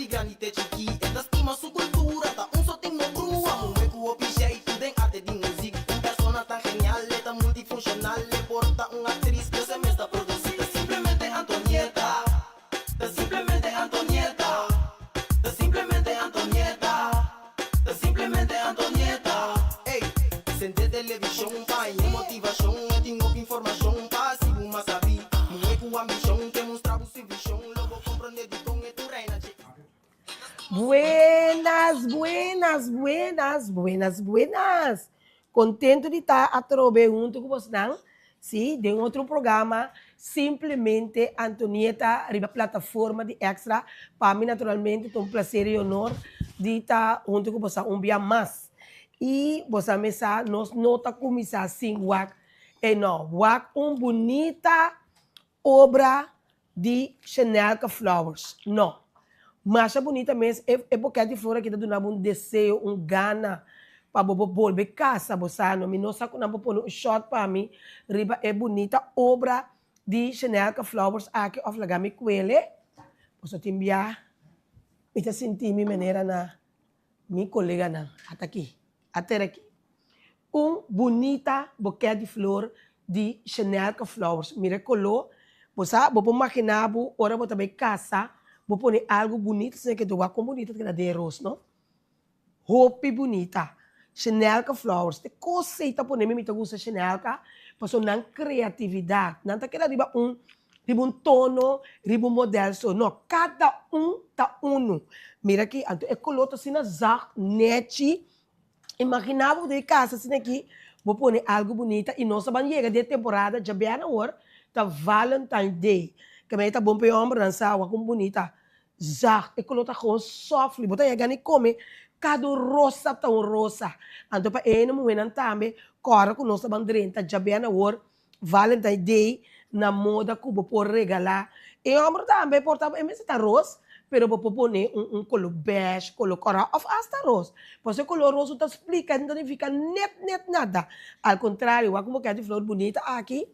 Di grandi te chikí, e ta stima su kultura, ta un so tin no brua. Muhé ku hopi jeitu den arte di muzik. Un persona tan genial, e ta multifunshonal, e por ta un aktris, pero se mes ta produsí. Ta simplemente Antonieta, ta simplemente Antonieta, ta simplemente Antonieta, ta simplemente Antonieta. Ey, sende televishon pa haña motivashon, e tin hopi informashon pa hasi bo mas sabí. Muhé ku ambishon ke mustra bo su vishon, lo bo komprondé dikon e tur reina dje. Buenas, buenas, buenas, buenas, buenas. Contento di ta atrobe hunto cu bosnan, si, den otro programa Simplemente Antonieta riba plataforma di Extra. Pa mi naturalmente ta un placer y honor di ta hunto cu bosan un bia mas. Y bosan mesa nos no ta cuminsa sin wak e no, wak un bunita Obra di Shenelka Flowers. No. Masha bunita mes e e boket di flor aki ta duna bo un deseo, un gana pa bo bo bolbe casa bo sa no. Mi no sa cu nan por pone un shot pa mi riba e bunita obra di Shenelka Flowers aki of laga mi cuele. Pasobra tin bia mi ta sinti mi manera na mi coleganan. Ata aki. Ater aki. Un bunita boket di flor di Shenelka Flowers. Mira e koló. Bo sa, bo por maginá bo ora bo ta bai kasa, bo pone algu bunita asina ke ta wak kon bunita ta keda den e ros, no? Hopi bunita. Shenelka Flowers. E kos ei ta pone mi mi ta gusta Shenelka pasobra nan kreatividat. Nan ta keda riba un riba un tono, riba un modèl so. No, kada un ta unu. Mira aki, anto e koló ta asina zacht, nechi. Imagina bo den casa asina aki, bo pone algo bunita y nos a ban yega den e temporada djabièrnè awor ta Valentine Day. Kemey ta bon pa e hombernan sa wak un bunita zacht, e color ta gewoon softly, bo ta yega ni come cada un rosa ta un rosa. Anto pa e hende muhernan tambe kòrda ku nos ta ban drenta djabièrnè awor Valentine Day na moda ku bo por regalá e hòmber tambe por ta e mester ta ros pero bo por pone un un koló bèsh, koló kòrá òf asta ros. Pasobra e koló ros no ta splika, no ta nifiká nèt nèt nada. Al kontrario, wak un bokèt di flor bunita aki,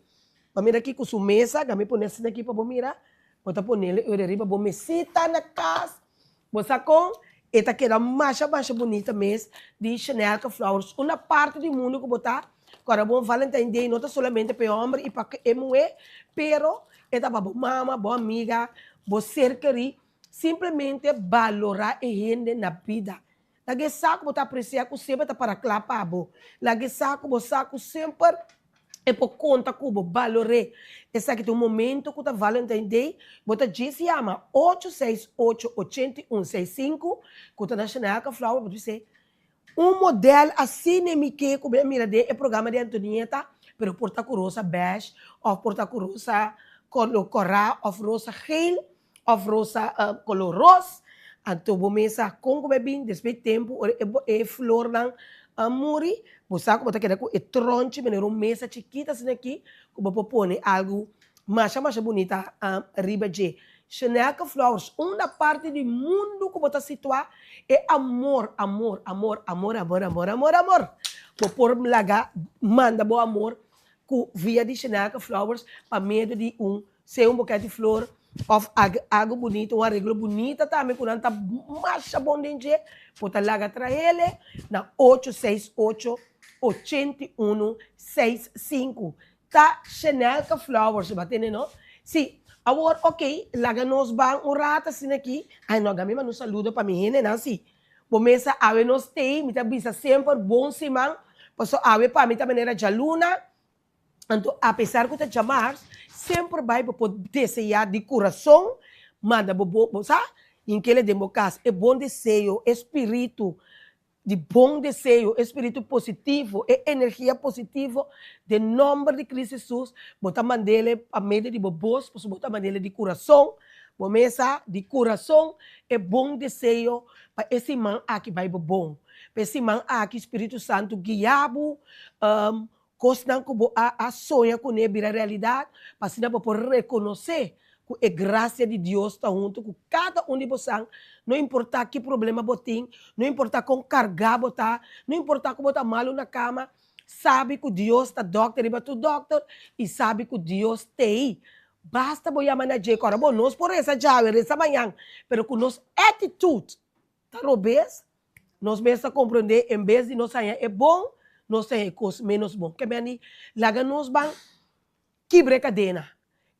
bo mira aki ku su mesa, gami pone asina aki pa bo mira, bo ta ponele ora riba bo mesita na kas. Bo sa kon? E ta keda masha masha bunita mes di Shanelka Flowers. Una parti di mundu ku bo ta kòrda bon Valentine Day no ta solamente pa e hòmber i pa e muhé, pero e ta pa bo mama, bo amiga, bo ser kerí. Simplemente balorá e hende na bida. Laga e sa ku bo ta apresiá ku semper ta para kla pa bo. Laga e sa ku bo sa ku semper e por konta ku bo, balor'é. Esaki ta un momento ku ta Valentine Day, bo ta djis yama ocho seis ocho ochenta i un seis sinku ku ta na Shanelka Flower, bo ta bis'é, Un modèl asina mi ke ku mi a mira den e programa di Antonieta, pero por ta ku rosa bèsh òf por ta ku rosa kolo kòrá òf rosa geel. Of rosa color ros, anto bo mes sa con cu bo a bin, despues tempo ora e flornan a muri, bo sa cu bo ta keda cu e tronchi manera un mesa chikito asina aki cu bo por pone algo masha masha bunita riba dje. Shanelka Flowers, unda parti di mundo cu bo ta situa, e amor, amor, amor, amor, amor, amor, amor, amor, bo por laga manda bo amor cu via di Shanelka Flowers pa medio di un Sea un boket di flor of algo bunita, un areglo bunita tambe ku nan ta masha bon den dje, bo ta laga traele na ocho seis ocho, ochenta i unu, seis sinku. Ta Shenelka Flowers bo a tende no? Si, awor ok, laga nos ban un rato asina aki, ay no, gami manda un saludo pa mi hendenan si. Bo mesa awe nos tei, mi ta bisa semper bon siman, paso awe pa mi ta manera djaluna, Anto apesar ku ta djamars, semper bai bo por deseá di kurason manda bo bo bo sa hinkele den bo kas e bon deseo, e spiritu di bon deseo, e spiritu positivo, e energia positivo den nòmber di Cristo Hesus bo ta mand'ele pa medio di bo bos pasobra bo ta mand'ele di kurason, bo mes sa di kurason e bon deseo pa e siman aki bai bo bon, pa e siman aki Spiritu Santu guia bo. Kosnan ku bo a a soña kuné bira realidat, pa asina bo por rekonosé ku e grasia di Dios ta huntu ku kada un di bosan, no importá ki problema bo tin, no importá kon kargá bo ta, no importá ku bo ta malu na kama, sabi ku Dios ta dòkter riba tur dòkter i sabi ku Dios t'ei. Basta bo yama na dje kòrda bo nos por resa djawe, resa mañan, pero ku nos attitude ta robes, nos mes ta komprondé en bes di nos haña e bon, nos ta haña e kos ménos bon. Ke men di laga nos ban kibra e kadena,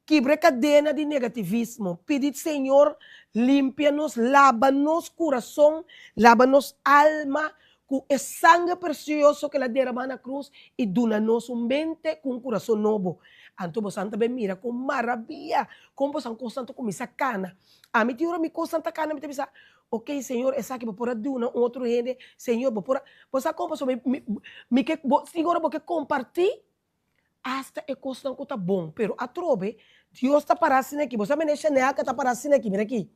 kibra e kadena di negativismo, pidi Señor limpia nos, laba nos kurason, laba nos alma ku e sanger presioso ku el a derama na krus i duna nos un mente ku un kurason nobo. Anto bosan ta bin mira kon marabia, kon bosan kosnan ta kuminsá kana. Ami tin ora mi kosnan ta kana mi ta bisa, Ok Señor esaki bo por a duna un otro hende, Señor bo por a, bo sa kon pasobra mi mi ke bo tin ora bo ke kompartí asta e kosnan ku ta bon, pero atrobe Dios ta para asina aki, bo sa mene Chanel ka ta para asina aki, mira aki.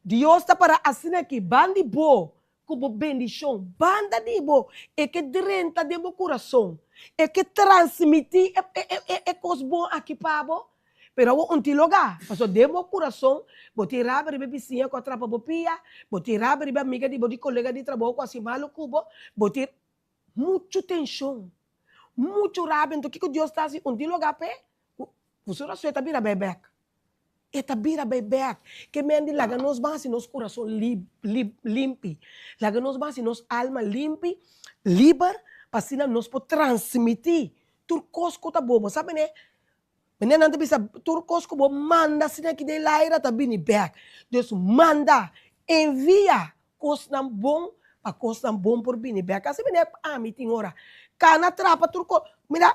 Dios ta para asina aki, ban di bo ku bo bendishon, banda di bo, e ke drenta den bo kurason, e ke transmití e e e e kos bon aki pa bo, pero awor un tin logá, pasobra den bo kurason bo tin rabia riba e bisiña ku a trapa bo pia, bo tin rabia riba e amiga di bo, di kolega di trabou ku a hasi malu ku bo, bo tin muchu tenshon, muchu rabia, anto kiko Dios ta hasi? Un tin logá p'e, ku su rason e ta bira bèbèk. E ta bira bai bek. Ke men di laga nos ban hasi nos kurason limpi. Laga nos ban hasi nos alma limpi, liber, pa asina nos por transmití tur kos ku ta bo. Bo sa mene, mene nan ta bisa tur kos ku bo manda asina aki den laira ta bini bek. Dus manda, envia kosnan bon pa kosnan bon por bini bek. Asi mene ami tin ora kana trapa tur kos, mira,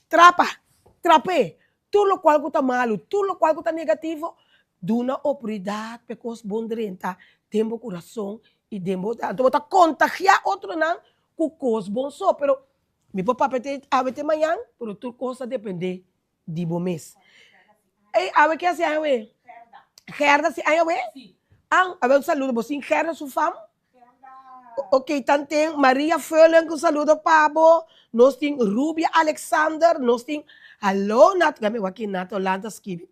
trapa, trap'é. Tur lokual ku ta malu, tur lokual ku ta negativo, duna oportunidat pa e kos bon drenta den bo kurason i den bo. Anto bo ta kontagiá otronan ku kos bon so. Pero mi por papia te awe te mañan, pero tur kos ta dependé di bo mes. Ey, awe ke hasi awe? Gerda si aña awe? An, awe un saludo. Bo sin Gerda su fam? Ok, tanten Maria Feulen un saludo pa bo. Nos tin Rubia Alexander, nos tin Hallo Nat, mi wak ki Nat Holanda skibi.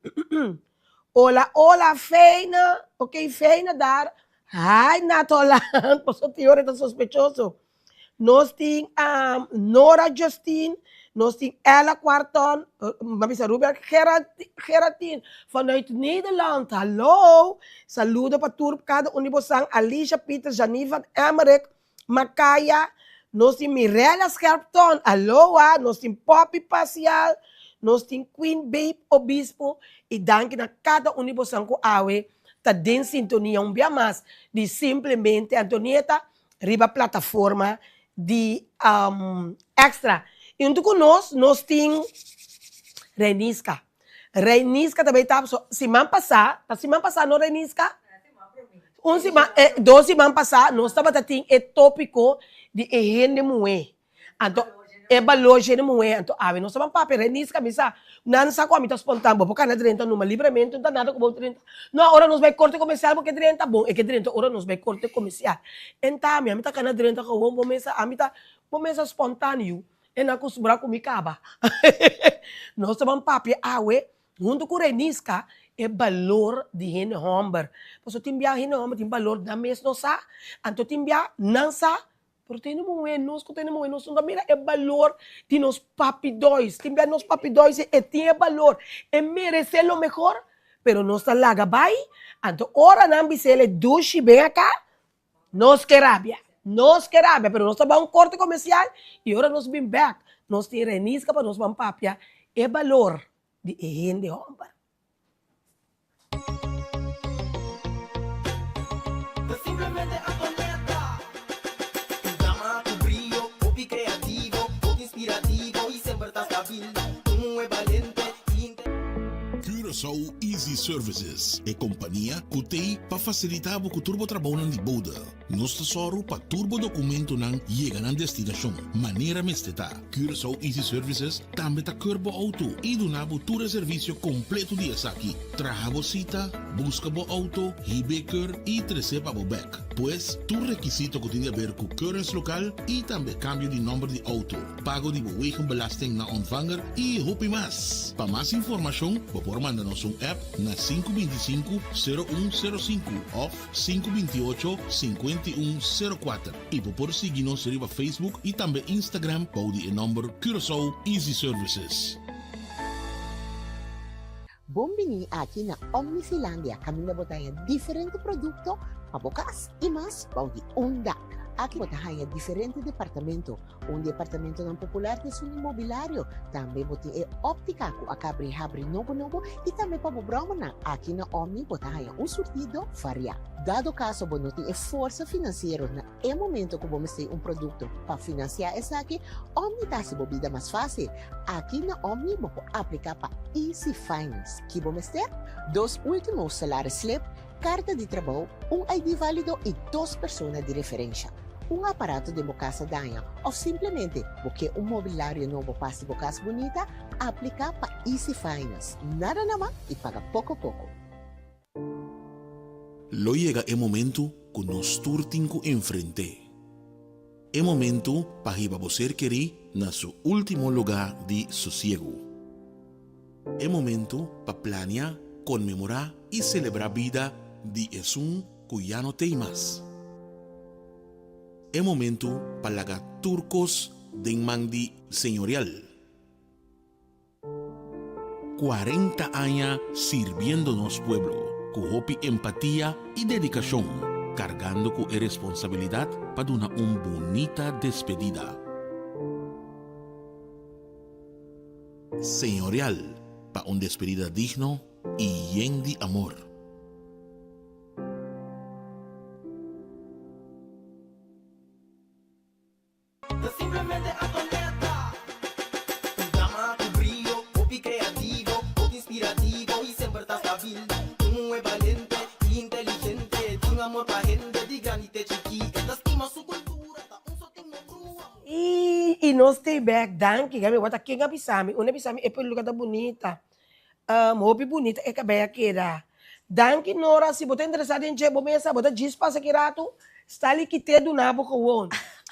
Hola, hola Feina. Ok, Feina daar. Hi Nat Holland, paso tin ora e ta sospechoso. Nos tin Nora Justine, nos tin Ella Cuarton, mi a bisa Rubia Geratin vanuit Nederland, hallo! Saludo pa tur kada un di bosan, Alicia Peters, Janine van Emmerik, Makaya, nos tin Mirella Scherpton, aloha, nos tin Poppy Pacial, nos tin Queen Babe Obispo y danki na kada un di bosan ku awe ta den sintonia un bia mas di Simplemente Antonieta. riba plataforma di Extra. I huntu ku nos, nos tin Reiniska. Reiniska ta bay ta so siman pasá, ta siman pasá no Reiniska? Un siman, dos siman pasá nos tabata tin e tópiko di e hende muhé. Anto e balor dje di muhé, anto awe nos ta ban papia Renisca mi sa, nan sa ku ami ta spontan, bo por kana drenta numa libremente, no ta nada ku bo drenta. No, ora nos bai korte komersial bo ke drenta, bon e ke drenta ora nos bai korte komersial. Enta ami, ami ta kana drenta gewoon bo mesa, ami ta bo mesa spontan yu, e nan kustumbrá ku mi kaba. Nos ta ban papia awe huntu ku Renisca e balor di hende hòmber. Pasobra tin bia hende hòmber tin balor nan mes no sa, anto tin bia nan sa Pero tene muhé, nos ku tene muhé, nos no ta mira e balor di nos papi Dois. Tin bia nos papi Dois e tin e balor, e meresé lo mehor, pero nos ta laga bai. Anto ora nan bis'el e dushi ben aká, nos ke rabia, nos ke rabia, pero nos ta bai un korte komersial i ora nos bin bèk, nos tin Reniska pa nos ban papia e balor di e hende hòmber. Ta simplemente Antonieta. Un dama ku brio, hopi kreativo, hopi inspirativo i semper ta stabil. Un muhé balente i inte. Curaçao Easy Services, e kompania ku t'ei pa fasilitá bo ku tur bo trabounan di bode. Nos ta sòru pa tur bo dokumentonan yega nan destinashon manera mester ta. Curaçao Easy Services tambe ta keur bo outo i duna bo tur e servisio kompleto di esaki, traha bo sita, buska bo outo, hib'é keur i tres'é pa bo bèk. Pues, tur rekisito ku tin di aber ku keurens lokal i tambe kambio di nòmber di outo, pago di bo wegenbelasting na ontvanger i hopi mas. Pa mas informashon bo por manda nos un app na 525 0105 òf 528 5104 i bo por sigui nos riba Facebook i tambe Instagram bou di e nòmber Curaçao Easy Services. Bon bini aki na Omnifilandia kaminda bo ta haña diferente produkto pa bo kas i mas bou di un dak. Aki bo ta haña diferente departamento. Un di e apartamentonan popular ta esun di mobilario. Tambe bo tin e óptica ku a kabri habri nobo nobo i tambe pa bo bròmernan. Aki na Omni bo ta haña un surtido variá. Dado kaso bo no tin e forsa finansiero na e momento ku bo mester un produkto pa finansiá esaki, Omni ta hasi bo bida mas fásil. Aki na Omni bo por apliká pa Easy Finance. Ki bo mester? Dos último salaris slip, karta di trabou, un ID válido i dos persona di referensha. Un aparato den bo kas a daña òf simplemente bo ke un mobilario nobo pa hasi bo kas bunita? Apliká pa Easy Finance. Nada na man i paga poko poko. Lo yega e momentu ku nos tur tin ku enfrent'é. E momentu pa hiba bo ser kerí na su último lugá di sosiegu. E momentu pa plania, konmemorá i selebrá bida di esun ku ya no t'ei mas. E momentu pa laga tur kos den man di Señorial. 40 aña sirbiendo nos pueblo ku hopi empatia i dedikashon, kargando ku e responsabilidat pa duna un bunita despedida. Señorial pa un despedida digno i yen di amor. Ta simplemente Antonetta. Un dama ku brio, hopi kreativo, hopi inspirativo i semper ta stabil. Un muhé balente i inteligente, tin amor pa hende di grandi te chikí. E ta stima su kultura, ta un sotin no brua. I i nos stay back danki gami wata ken a bisa mi un a bisa mi e peluca ta bunita hopi bunita e cabey a keda danki Nora si bo ta interesa den dje bo mesa bo ta djis pasa ki ratu sta li kite duna bo gewoon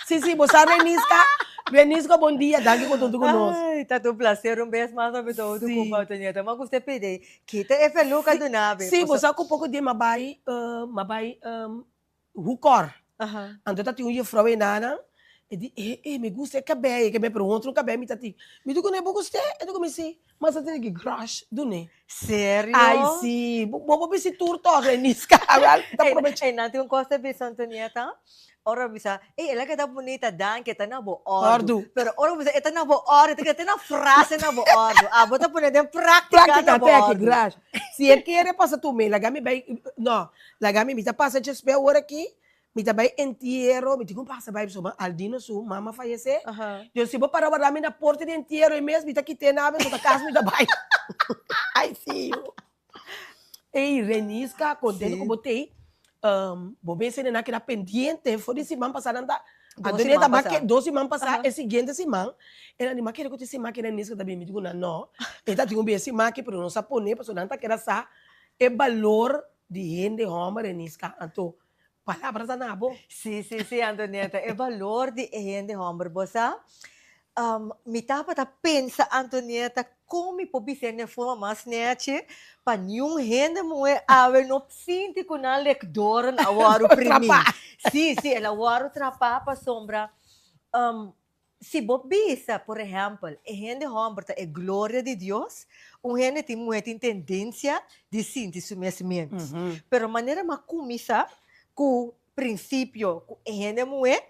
si si bo sa Renisca Renisca bon dia danki ku tuntu ku nos. Ay ta un placer un bes mas pa mi ta otu ku bo Antonieta ma gusta pidi kita e peluca duna be si bo sa ku poko dia mi a bai mi a bai Hukor. Anto ta tin un jefrouw enanan, e di, eh, eh, mi gusta e kabei, e kabei, pero un otro kabei mi ta tin. Mi di kuné, bo gust'é? E di ku mi si. Mas a tene ki grush dun'é. Serio? Ai si, bo bo bisti tur tòg, Reniska. Awel, ta probechá. Einan tin un kos ta bisa, Antonieta, ora bo bisa, ey, el a keda bunita, danki, e ta na bo òrdu. Pero ora bo bisa, e ta na bo òrdu, e ta keda te na frase na bo òrdu. Abo ta pone den práktika na bo òrdu. Práktika, te aki, grush. Si e kere pasa tur mi, laga mi bai, no, Laga mi, mi ta pasa djespé awor aki, mi ta bai entiero, mi tin ku pasa bai pasobra Aldino su mama fayesé. Dios si bo para warda mi na porta di entiero ei mes mi ta kit'é na mi ta kas mi ta bai. I see you. Ey Renisca, kontento ku bo t'ei. Bo mester nan a keda pendiente for di siman pasá nan ta Antonia ta make dos siman pasá e siguiente siman e nan di ma kere ku ta e siman aki Renisca ta bini mi di ku nan no e ta tin un bes siman aki pero nos a pone pasobra nan ta keda sa e balor di hende hòmber Renisca anto palabra ta na bo. Sí, sí, sí, Antonieta, e balor di e hende hòmber. Bo sa, mi tabata pensa, Antonieta, kon mi por bis'é den forma mas nèchi pa niun hende muhé awe no sinti ku nan lekdornan a wòrdu primí. Sí, sí, el a wòrdu trapá pasobra Si bo bisa, por ehèmpel, e hende hòmber ta e gloria di Dios, un hende tin muhé tin tendensia di sinti su mes ménos. Pero manera mi a kuminsá ku prinsipio ku e hende muhé,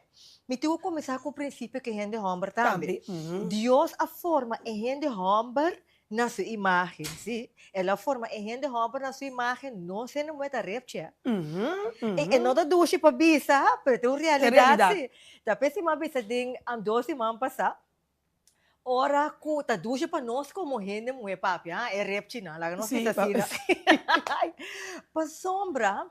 mi tin ku kuminsá ku prinsipio ku e hende hòmber tambe. Dios a forma e hende hòmber Na su imagen, sí. El a forma e hende hòmber na su imagen, nos hende muhé ta repchi. E e no ta dushi pa bisa, pero ta un realidat sí. Ta p'e siman bisa den dos siman pasá, ora ku ta dushi pa nos komo hende muhé papia, e repchinan, laga nos bisa asina. Pasobra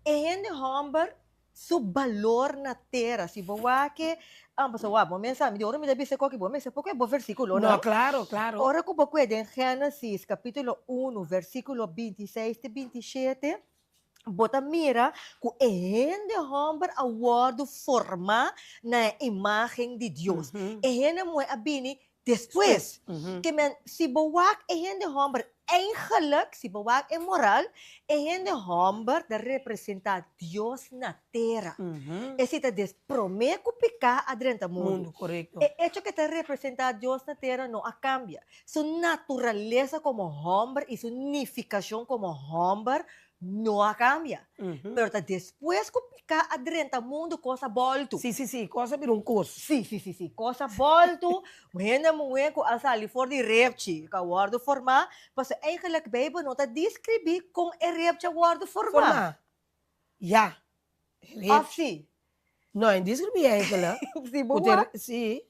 e hende hòmber Su balor na tera. Si bo wak e, pasobra wak, bo mester sa, mi di ora mi ta bisa koki, bo mester poko e bo versikulonan. No, klaro, klaro. Ora ku bo kue den Génesis kapítulo unu, versíkulo bintiseis te bintishete, bo ta mira ku e hende hòmber a wòrdu formá na e imágen di Dios. E hende muhé a bini despues. Ke men, si bo wak e hende hòmber. Eigenlijk, si bo wak e moral, e hende hòmber ta representá Dios na tera. Esei ta des promé ku piká a drenta mundu. Mundu, korekto. E echo ku e ta representá Dios na tera no a kambia. Su naturalesa komo hòmber i su nifikashon komo hòmber no a kambia. Pero ta despues ku piká a drenta mundu kos a bòltu. Sí, sí, sí, kos a bira un kos. Sí, sí, sí, sí, kos a bòltu. Hende muhé ku a sali for di repchi, ku a wòrdu formá, pasobra eigenlik Beibel no ta deskribí kon e repchi a wòrdu formá. Formá, ya. Repchi. Òf sí? No, e no deskribí eigenlik. Si bo wak. Sí.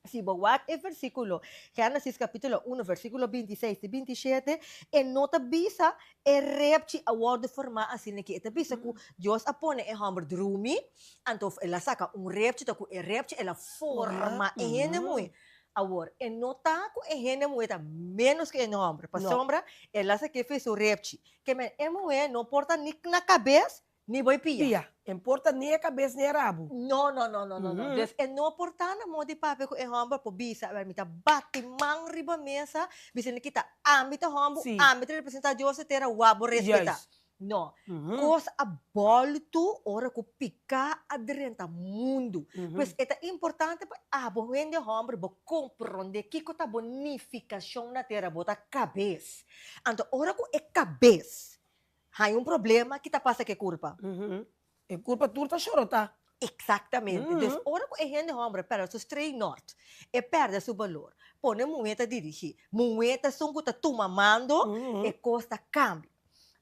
Si bo wak e versíkulo, Génesis kapítulo uno versíkulo bintiseis te bintishete, e no ta bisa e repchi a wòrdu formá asina aki. E ta bisa ku Dios a pone e hòmber drumi, anto el a saka un repchi, ta ku e repchi el a forma e hende muhé. Awor, e no ta ku e hende muhé ta ménos ku e hende hòmber, pasobra el a sak'é for su repchi. Ke men e muhé no por ta ni na kabes Ni bo e pia. Pia. E por ta ni e kabes ni e rabu. No, no, no, no, no, no. Dus e no por ta na moda di papia ku e hòmber por bisa, Awel, mi ta bati man riba mesa, bisa mi kita ami ta hòmber, ami ta representá Dios na tera, wak bo respetá. No. Kos a bòltu ora ku piká a drenta mundu. Pues e ta importante pa abo hende hòmber bo komprondé kiko ta bo nifikashon na tera, bo ta kabes. Anto ora ku e kabes Haña un problema, ki ta pasa ku e kurpa? E kurpa tur ta shorotá. Eksaktamente. Dus ora ku e hende hòmber pèrdè su strei nòrt, e pèrdè su balor, pone muhé ta dirigí, muhé ta esun ku ta tuma mando, e kos ta kambia.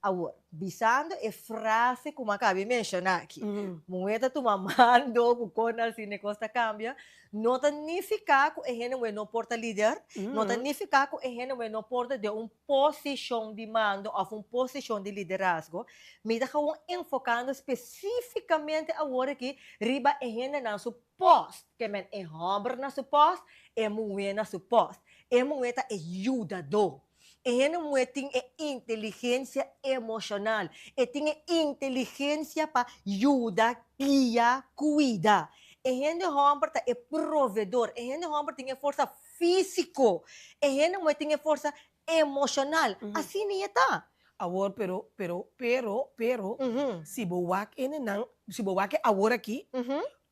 Awor, bisando e frase ku mi a kaba di menshoná aki, muhé ta tuma mando ku kosnan asina e kos ta kambia, No ta nifiká ku e hende muhé no por ta lider, no ta nifiká ku e hende muhé no por ta den un posishon di mando òf un posishon di liderazgo. Mi ta gewoon enfokando spesífikamente awor aki riba e hendenan su pòst, ke men e hòmber na su pòst, e muhé na su pòst. E muhé ta e yudadó. E hende muhé tin e inteligensia emoshonal, e tin e inteligensia pa yuda, guia, kuida. E hende hòmber ta e provedor, e hende hòmber tin e forsa físiko, e hende muhé tin e forsa emoshonal. Asina e ta. Awor, pero, pero, pero, pero, si bo wak hendenan, si bo wak e awor aki,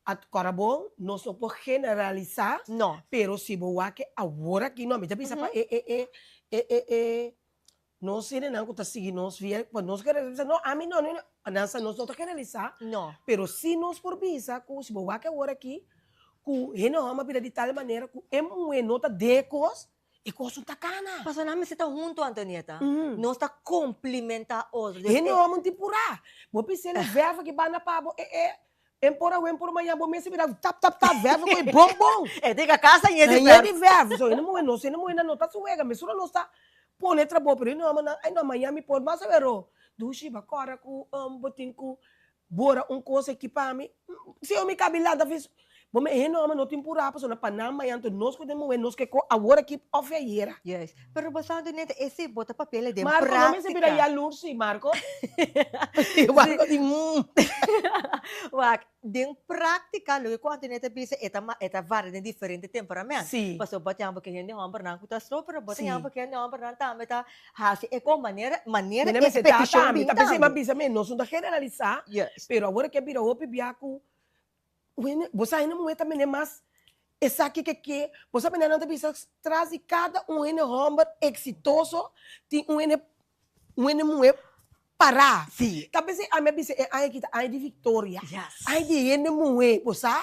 At kòrda bon, nos no por generalisá, No. pero si bo wak e awor aki, no, mi ta bisa pa e e e e e e nos hendenan ku ta sigui nos via, pa nos generalisá, no, ami no, no, nan sa nos no ta generalisá, No. pero si nos por bisa ku si bo wak e awor aki, ku hende hòmber a bira di tal manera ku e muhé no ta den e kos, E kos no ta kana. Pasobra nan mester ta huntu, Antonieta. Nos ta komplimentá otro. Hende hòmber tin purá. Bo pis'é na vèrf aki banda pa bo e e en por awe en por mañana bo mester bira tap tap tap vèrf ku e bon bon. E tin ka kasa ñe di vèrf. Ñe di vèrf. So hende muhé nos hende muhénan no ta su wega. Mesora nos ta pone trabou pero hende hòmbernan ay no mañana mi por mas awero. Dushi bo a kòrda ku bo tin ku Bora un kos aki pa mi. Si mi kabi lanta fis. Bo me hende homber no tin purá pasobra pa nan mañan to nos ku den muhé nos ke ko awor aki of ayera. Juist. Pero bo sa Antonieta esei bo ta papia den Marco no mester bira práctica. yalurs si Marco. Marco di mm. Wak, den práctica loke ku Antonieta bisa e ta e ta varia den diferente temperament. Si. Pasobra bo ta yama ke hende hombernan ku ta stroop pero bo ta Si. yama ke hende hombernan tambe ta Hasi e kon manera manera Mi na e mester ta petishon tambe, bin ta p'esei mi a tambe. bisa mi nos no ta generalisá, Yes. pero awor ke bira hopi bia ku wene bo sa hende muhé ta mene mas esaki ke ke, bo sa mene nan ta bisa tras di kada un hende hòmber eksitoso tin un hende un hende muhé pará. Sí. Ta p'esei ami a bisa e aña aki ta aña di viktoria, Yes. aña di hende muhé, bo sa?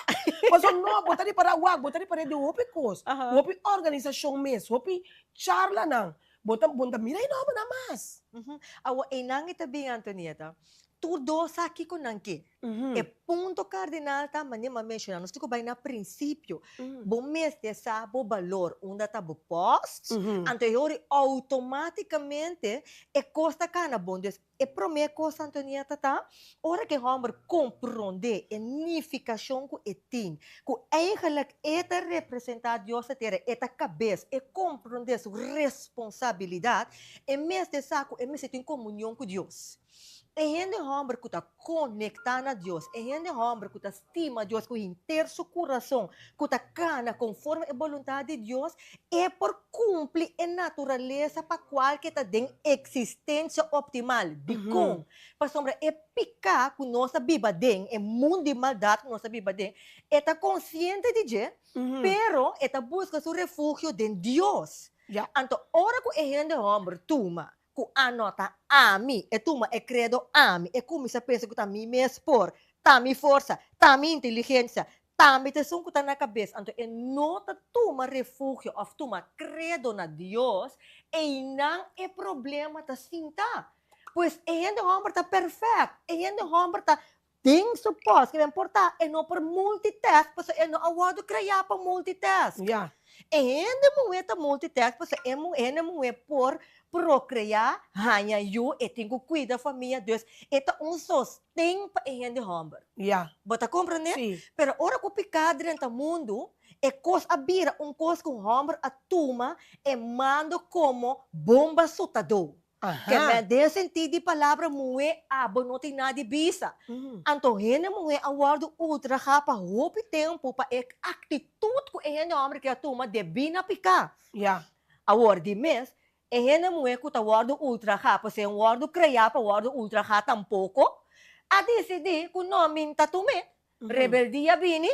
Pasobra no, bo ta ripará wak, bo ta ripará di hopi kos, hopi organisashon mes, hopi charlanan. Bo ta bo ta mira e nòmbernan mas. Awor, einan e ta bin, Antonieta. Tur dos sa kiko nan ke. E punto kardinal ta, manera mi a menshoná, nos tin ku bai na prinsipio. Bo mester sa bo balor, unda ta bo pòst, anto e hori outomátikamente e kos ta kana bon. Dus, E promé kos, Antonieta, ta ora ku e hòmber komprondé e nifikashon ku e tin, ku eigenlik e ta representá Dios na tera, e ta kabes, e komprondé su responsabilidat, e mester sa ku e mester tin komunion ku Dios. E hende hòmber ku ta konektá na Dios, e hende hòmber ku ta stima Dios ku henter su kurason, ku ta kana konforme e boluntat di Dios, e por kumpli e naturalesa pa kual ke ta den eksistensia optimal. Dikon? Pasobra e piká ku nos ta biba den, e mundu di maldat ku nos ta biba den, e ta konsiente di dje, pero e ta buska su refugio den Dios. Anto ora ku e hende hòmber tuma ku a no ta ami, e tuma e kredo ami, e kuminsá pensa ku ta mi mes por, ta mi forsa, ta mi inteligensia, ta mi ta esun ku ta na kabes, anto e no ta tuma refugio òf tuma kredo na Dios, einan e problema ta sinta. Pues e hende hòmber ta pèrfèkt, e hende hòmber ta den su pòst, ke men por ta, e no por multitask pasobra e no a wòrdu kreá pa multitask. E hende muhé ta multitask pasobra e mu hende muhé por prokreá, haña yu, e tin ku kuida famia, dus e ta un sosten pa e hende hòmber. Bo ta komprendé? Pero ora ku piká drenta mundu, e kos a bira un kos ku un hòmber a tuma e mando komo bomba sutadó. Ke men den sentí di palabra muhé abo no tin nada di bisa. Anto hende muhé a wòrdu ultrahá pa hopi tempu pa e aktitut ku e hende hòmber ke a tuma debí na piká. Awor, di mes, e hende muhé ku ta wòrdu ultrahá pasobra e no wòrdu kreá pa wòrdu ultrahá tampoko, a disidí ku no mi ta tum'é. Rebeldia bini.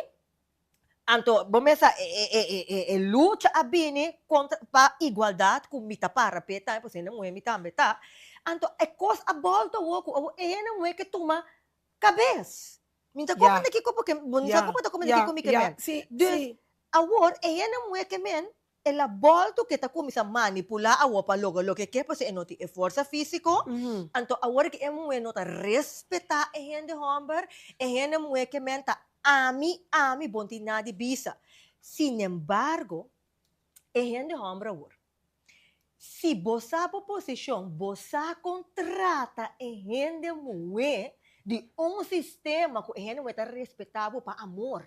Anto bo mester sa e lucha a bini kontra pa igualdat ku mi ta para p'e tambe pasobra hende muhé mi tambe ta. Anto e kos a bòlta awor ku awor e hende muhé ke tuma kabes. Mi ta komprende kiko porque bo no sa ku bo ta komprende kiko mi ke men. Dus awor e hende muhé ke men El a bolto ke ta kuminsá manipulá awor pa logra loke e ke pasobra e no tin e forsa físiko. Anto awor ke e muhé no ta respetá e hende hòmber, e hende muhé ke men ta ami, ami, bo no tin nada di bisa. Sinembargo, e hende hòmber awor, si bo sa bo posishon, bo sa kon trata e hende muhé di un sistema ku e hende muhé ta respetá bo pa amor.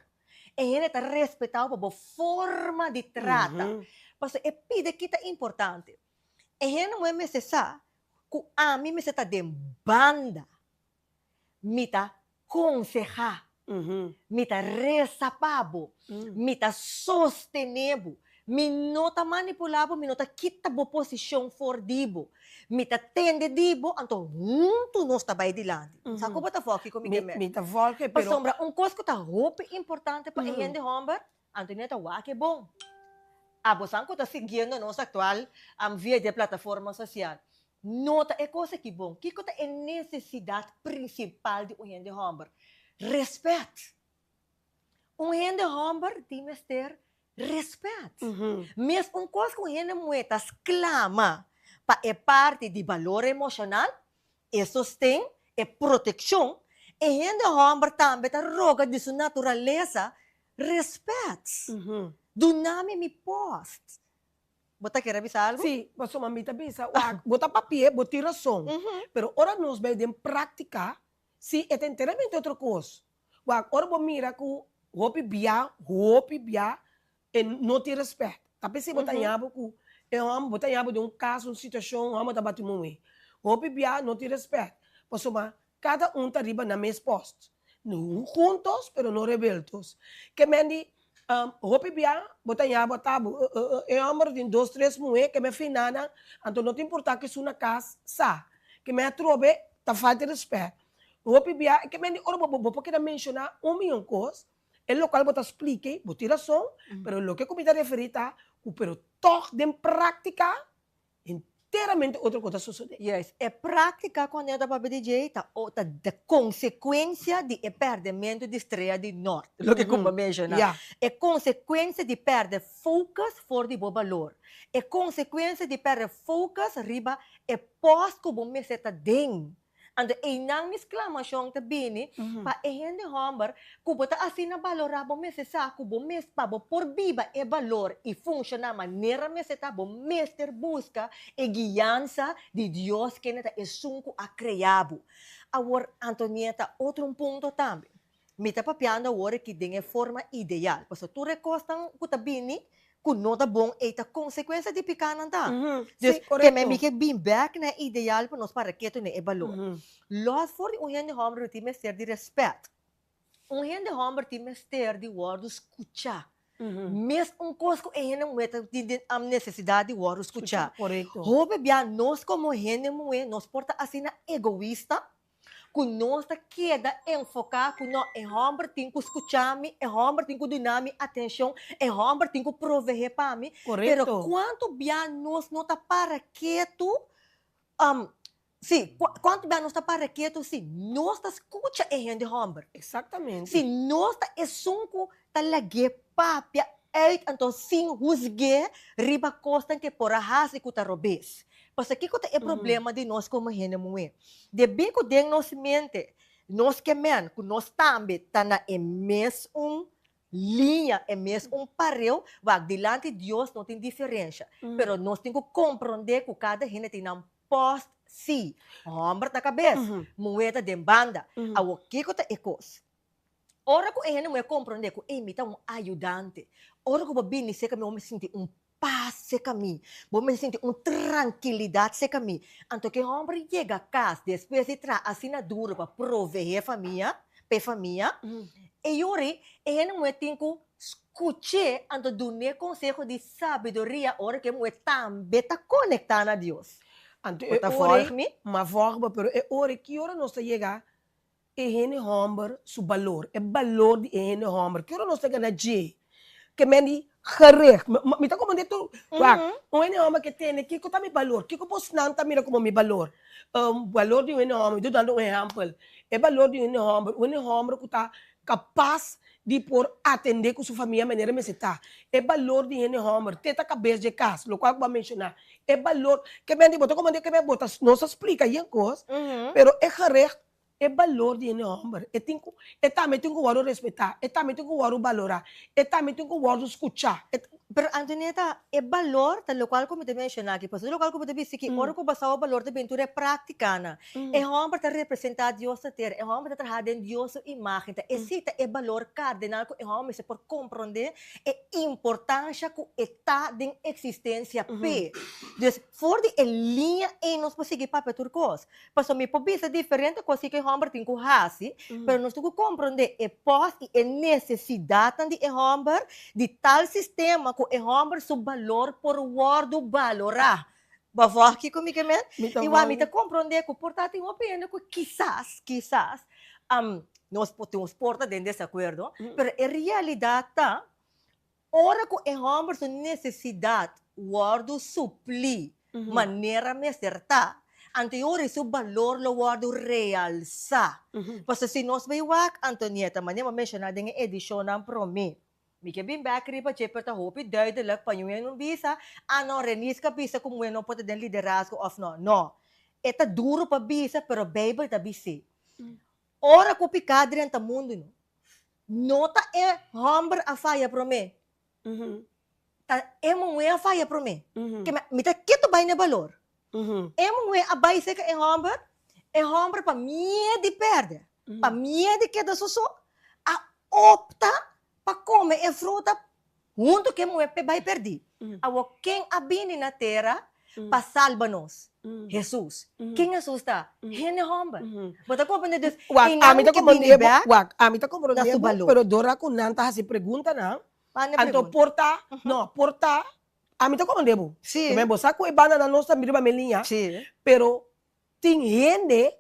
E hende ta respetá bo pa bo forma di trata. Pasobra e pida ki ta importante. E hende muhé mester sa ku ami mester ta den banda. Mi ta konsehá, mi ta resa pa bo, mi ta sostené bo. Mi no ta manipulá bo, mi no ta kita bo posishon for di bo. Mi ta tende di bo, anto huntu nos ta bai dilanti. Sa ku bo ta vòlg kiko mi ke men? Mi ta vòlg e, pero. Pasobra un kos ku ta hopi importante pa e hende hòmber, Antonieta wak e bon. Abosan ku ta siguiendo nos aktual via di e plataforma sosial, nota e kos aki bon. Kiko ta e nesesidat prinsipal di un hende hòmber? Rèspèt. Un hende hòmber tin mester rèspèt. Mes un kos ku un hende muhé ta sklama pa e parti di balor emoshonal, e sosten, e protekshon, e hende hòmber tambe ta roga di su naturalesa rèspèt. Duna mi mi pòst. Bo ta kere bisa algu? Sí, pasobra mi ta bisa, wak, bo ta papia, bo tin rason, pero ora nos bai den práktika, sí, e ta enteramente otro kos. Wak, ora bo mira ku hopi bia, hopi bia e no tin rèspèt. Ta p'esei bo ta haña bo ku e hòmber, bo ta haña bo den un kas, un situashon, un hòmber ta bati muhé. Hopi bia no tin rèspèt, pasobra kada un ta riba nan mes pòst. Juntos, pero no revueltos. Ke men di, hopi bia bo ta haña bo ta bo, e hòmber tin dos, tres muhé, ke men fina nan, anto no ta importá ke su na kas sa. Ke men atrobe ta falta rèspèt. Hopi bia e ke men di ora bo bo por keda menshoná un miyon kos, e lokual bo ta splike, bo tin rason, pero loke ku mi ta referí ta ku pero tòg den práktika enteramente otro kos ta sosodé. Juist, e práktika ku Anel ta papia di dje ta o ta de konsekuensia di e pèrdementu di strea di nòrt, loke ku bo a menshoná. E konsekuensia di pèrdè focus for di bo balor. E konsekuensia di pèrdè focus riba e pòst ku bo mester ta den. Anto einan mi sklamashon ta bini pa e hende hòmber ku bo ta asina balorá bo mester sa ku bo mes pa bo por biba e balor i funshoná manera mester ta bo mester buska e guiansa di Dios kende ta esun ku a krea bo. Awor Antonieta otro un punto tambe. Mi ta papiando awor aki den e forma ideal pasobra tur e kosnan ku ta bini. ku no ta bon ei ta konsekuensia di pikánan ta. Sí, Dus ke korekto. men mi ke bin bèk na e ideal pa nos para ketu na e balor. Lòs for di un hende hòmber lo tin mester di rèspèt. Un hende hòmber tin mester di wòrdu skuchá. Mes un kos ku e hende muhé ta tin den nesesidat di wòrdu skuchá. Korekto. Hopi bia nos komo hende muhé nos por ta asina egoista ku nos ta keda enfoká ku no, e hòmber tin ku skuchá mi, e hòmber tin ku duna mi atenshon, e hòmber tin ku proveé pa mi. Pero Korekto. kuantu bia nos no ta para ketu Sí, kuantu bia nos ta para ketu si nos ta skucha e hende hòmber? Exactamente. Si nos ta esun ku ta lag'é papia uit anto sin husg'é riba kosnan ku e por a hasi ku ta robes. Pasobra kiko ta e problema di nos komo hende muhé? Debí ku den nos mente nos ke men ku nos tambe ta na e mesun liña, e mes un pareu, wak dilanti Dios no tin diferensha, pero nos tin ku komprondé ku kada hende tin nan pòst, sí, hòmber ta kabes, muhé ta den banda. Awor kiko ta e kos? Ora ku e hende muhé komprondé ku ey mi ta un ayudante, ora ku bo bini serka mi bo mester sinti un pas serka mi, bo mester sinti un trankilidat serka mi. Anto ku e hòmber yega kas despues di traha asina duru pa proveé famia, pa e famia, e yori e hende muhé tin ku skuch'é anto dun'é konseho di sabiduria ora ku e muhé tambe ta konektá na Dios. Anto Bo e ta ora vòlg mi? Ma vòlg bo, pero e ora ki ora nos ta yega e hende hòmber su balor, e balor di e hende hòmber, ki ora nos ta gana dje? Ke men di gericht. Mi ta komprendé tur. Wak, un hende hòmber ke tende kiko ta mi balor, kiko bosnan ta mira komo mi balor. Balor di un hende hòmber, mi ta dando un ehèmpel, e balor di un hende hòmber, un hende hòmber ku ta kapas di por atendé ku su famia manera mester ta, e balor di hende hòmber, te ta kabes dje kas, lokual ku bo a menshoná, e balor, ke men di bo ta komprendé ke men bo ta, nos a splika yen kos, pero e gericht E balor di hende hòmber, e tin ku, e tambe tin ku wòrdu respetá, e tambe tin ku wòrdu balorá, e tambe tin ku wòrdu skuchá, e. Pero Antonieta, e balor ta lokual ku mi ta menshoná aki, pasobra lokual ku bo ta bisa aki, ora ku basá bo balor ta bin tur e práktikanan. E hòmber ta representá Dios na tera, e hòmber ta traha den Dios su imágen, ta esei ta e balor kardinal ku e hòmber mester por komprondé e importansha ku e ta den eksistensia p'e. Dus, for di e liña ei nos por sigui papia tur kos. Pasobra mi por bisa diferente kos kiko e hòmber tin ku hasi, pero nos tin ku komprondé e pòs i e nesesidatnan di e hòmber di tal sistema ku e hòmber su balor por wòrdu balorá. Bo a vòg kiko mi ke men? I wak mi ta komprondé ku por ta tin hopi hende ku kisas, kisas, nos por tin un por ta den desakuerdo, pero e realidat ta Ora ku e hòmber su nesesidat wòrdu suplí manera mester ta, anto e ora su balor lo wòrdu realsá. Pasobra si nos bai wak, Antonieta, manera bo a menshoná den e edishonnan promé, mi ke bin bèk riba dje, pero ta hopi duidelijk pa ñu'e no bisa, ah no, Reniska bisa ku muhé no por ta den liderazgo òf no. No. E ta duru pa bisa, pero Beibel ta bis'é. Ora ku piká drenta mundu no. No ta e hòmber a faya promé. Ta e muhé a faya promé. Ke mi ta ketu bai na e balor. E muhé a bai serka e hòmber, e hòmber pa miedu di pèrdè, pa miedu di keda su so, a opta pa kome e fruta huntu ku e muhé p'e bai pèrdí. Awor, ken a bini na tera pa salba nos? Hesus. Ken Hesus ta? Hende hòmber. Bo ta komprendé? Dus, Wak, einan ami ta ke bini komprendé bo, bèk wak, ami ta na komprendé su bo, balor. pero dora ku nan ta hasi preguntanan, Manda anto pregunta. por ta, no, por ta, ami ta komprendé bo. Sí. Bo sa ku e bandanan nos ta riba mi liña, Sí. pero tin hende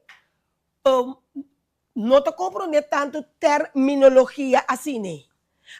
no ta comprende tanto terminologia asina.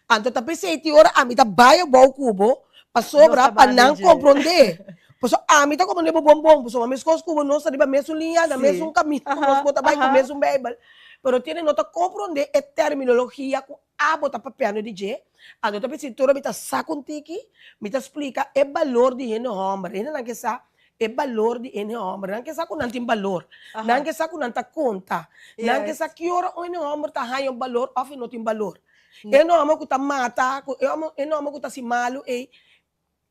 Anto ta pesey tin ora ami ta bay abou cu bo pasobra pa nan comprende. Pasobra ami ta comprende bo bon bon, pasobra mescos cu bo nos ta riba mesun liña, na mesun camino cu nos bo ta bay cu mesun bijbel, pero tin no ta comprende e terminologia cu abo ta papiando di dje. Anto ta pesey tin ora mi ta saca un tiki, mi ta splica e balor di hende homber, hendenan ke sa E balor di ene hòmber. Nan ke sa ku nan tin balor. Nan ke sa ku nan ta konta. Nan ke sa ki ora un ene hòmber ta haña un balor òf e no tin balor. E ene hòmber ku ta mata, ku e ene hòmber ku ta hasi malu ei,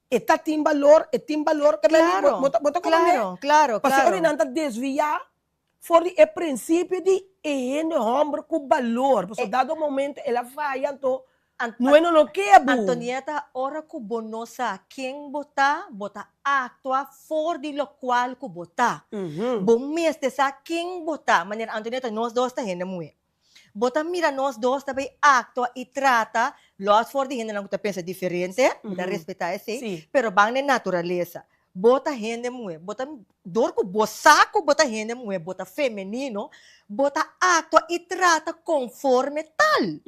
e ta tin balor, e tin balor. Ke men di, bo ta bo ta komprendé? Pasobra ora nan ta desviá for di e prinsipio di e hende hòmber ku balor. Pasobra dado momento el a faya anto. Nueno no ke bo. Antonieta, ora ku bo no sa ken bo ta, bo ta aktua for di lokual ku bo ta. Bo mester sa ken bo ta. Manera Antonieta, nos dos ta hende muhé. Bo ta mira nos dos ta bay aktua i trata, lòs for di hendenan ku ta pensa diferente, mi ta respetá esei, pero ban na e naturalesa. Bo ta hende muhé, bo ta, dor ku bo sa ku bo ta hende muhé, bo ta femenino, bo ta aktua i trata konforme tal.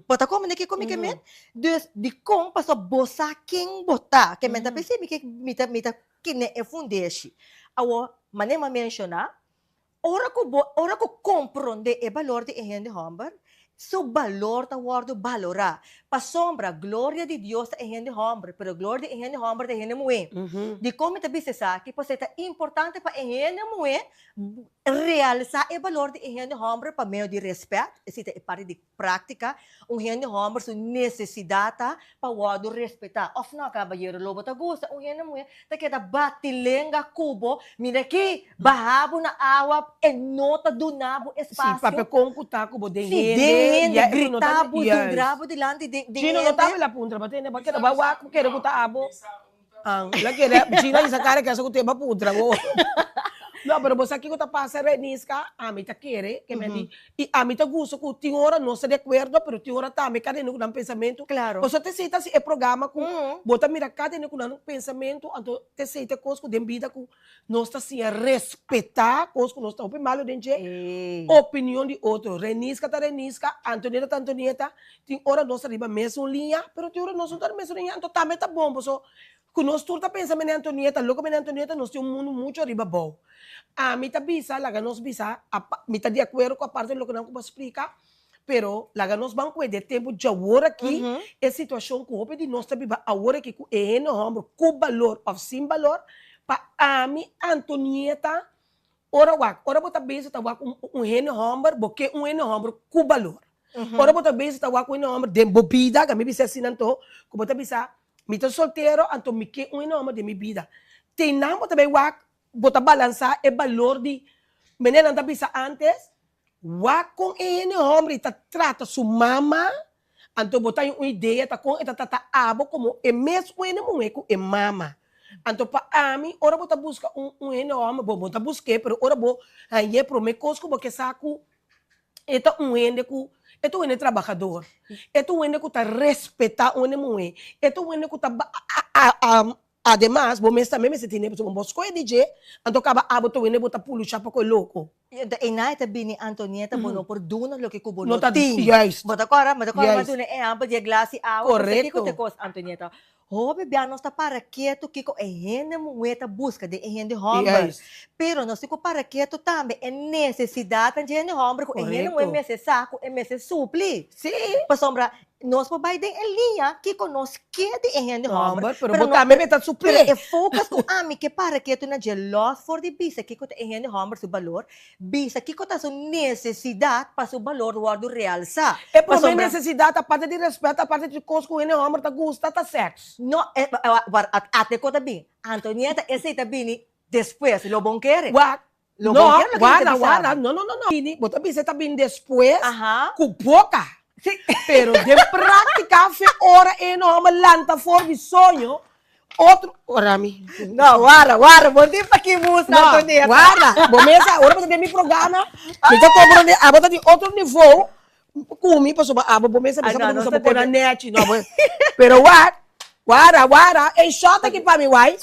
Bo ta komprende kiko mi ke men? Dus, dikon? Pasobra bo sa ken bo ta. Ke men ta p'esei mi ke, mi ta, mi ta kine e fundeshi. Awor, manera mi a menshoná, Ora ku bo, ora ku komprondé e balor di e hende hòmber, su balor ta wòrdu balorá. Pasobra gloria di Dios ta e hende hòmber, pero gloria di e hende hòmber ta e hende muhé. Dikon mi ta bisa esaki? Pasobra e ta importante pa e hende muhé realsá e balor di e hende hòmber pa medio di rèspèt, esei ta e parti di Práktika, Un hende hòmber su nesesidat ta pa wòrdu respetá. Òf nò, kabayero? Lo bo ta gusta un hende muhé ta keda bati lenga ku bo, Mira aki, baha bo na awa, e no ta duna bo Si, espasio. papia kon ku ta ku bo den Si, hende, den hende, ya e ku no ta, grita bo, juist. zundra bo dilanti den den Gino no ta hende. wila puntra, bo tende, bo a keda bo a wak, bo kere ku ta abo. An, la kere, Gina isa kara kesa ku te bo a puntra bo. No, pero bo sa kiko ta pasa, Reniska? Ami ta kere, ke mi a di, i ami ta gusta ku tin ora nos ta di akuerdo, pero tin ora tambe kada hende ku nan pensamentu. Claro. Pasobra t'esei ta si e programa ku bo ta mira kada hende ku nan pensamentu, anto t'esei ta e kos ku den bida ku nos ta siña respetá kos ku nos ta hopi malu den dje, opinion di otro. Reniska ta Reniska, Antonieta ta Antonieta, tin ora nos ta riba mesun liña, pero tin ora nos no ta riba mesun liña, anto tambe ta bon paso ku nos tur ta pensa mene Antonieta, loko mene Antonieta nos tin un mundu muchu riba abou. Ami ta bisa, laga nos bisa, mi ta di akuerdo ku aparte di loke nan ku bo a splika, Pero laga nos ban kue de tempu djawor aki e situashon ku hopi di nos ta biba awor aki ku e hende hòmber ku balor òf sin balor, pa ami Antonieta ora wak ora bo ta bezig ta wak un un hende hòmber bo ke un hende hòmber ku balor. Ora bo ta bezig ta wak un hende hòmber den bo bida, mi bisa asina anto ku bo ta bisa mi ta soltero anto mi ke un hende hòmber den mi bida. Te nan bo ta bai wak bo ta balansá e balor di menenan ta bisa antes Wak kon e hende homber ta trata su mama, anto bo ta haña un idea ta kon e ta trata abo komo e mes un hende muhé ku e mama. Anto pa ami, ora bo ta buska un un hende homber, bo bo ta busk'é, pero ora bo hañ'é promé kos ku bo ke sa ku e ta un hende ku e ta un hende trabahador, e ta un hende ku ta respetá un hende muhé, e ta un hende ku ta Ademas, bo mes tambe mester tene pasobra bo skohe di dje, anto kaba abo ta wende bo ta pulushá pa koe loko. Einan e ta bini Antonieta bo no por duna loke ku bo No no ta tin. juist. Bo ta kòrda? Bo ta kòrda Juist. duna e ehèmpel di e glas di awa? Pasobra kiko Korekto. ta e kos Antonieta? Hopi bia nos ta para ketu kiko e hende muhé ta buska den e hende hòmber. Juist. Pero nos tin ku para ketu tambe e nesesidatnan dje hende hòmber ku e hende muhé Korekto. mester sa ku e mester supli. Sí. Pasobra Nos por bai den e liña kiko nos ke di e hende hòmber, Hòmber, pero pero bo no tambe mester pero suplé. e focus ku ami ke para ketu na dje lòs for di bisa kiko ta e hende hòmber su balor, bisa kiko ta su nesesidat pa su balor wòrdu realsá. E promé Pasobra nesesidat, aparte di rèspèt, aparte di kos ku hende hòmber ta gusta, ta sèks. No, e war ate ko ta bin. Antonieta, esei ta bini despues, lo bon kere. Wak, Lo No, bon kere loke mi ta warda, bisa warda, bo. no, no, no, no. Bini, bo ta bisa e ta bini despues Aha. ku boka. Sí. Pero den práktika fe ora e no hòmber lanta for di soño, otro, ora mi. No, warda, warda, bo tin pa ki mustra, No, Antonieta. warda, bo mesa, ora bo ta den mi programa, mi ta komprondé, abo ta di otro nivou ku mi, pasobra abo bo mesa Ah, bisa no, bo ta nos gusta ta bo kona debe. nèchi, no, bo, pero wak, Wara, wara, ey shot aki pa mi wai.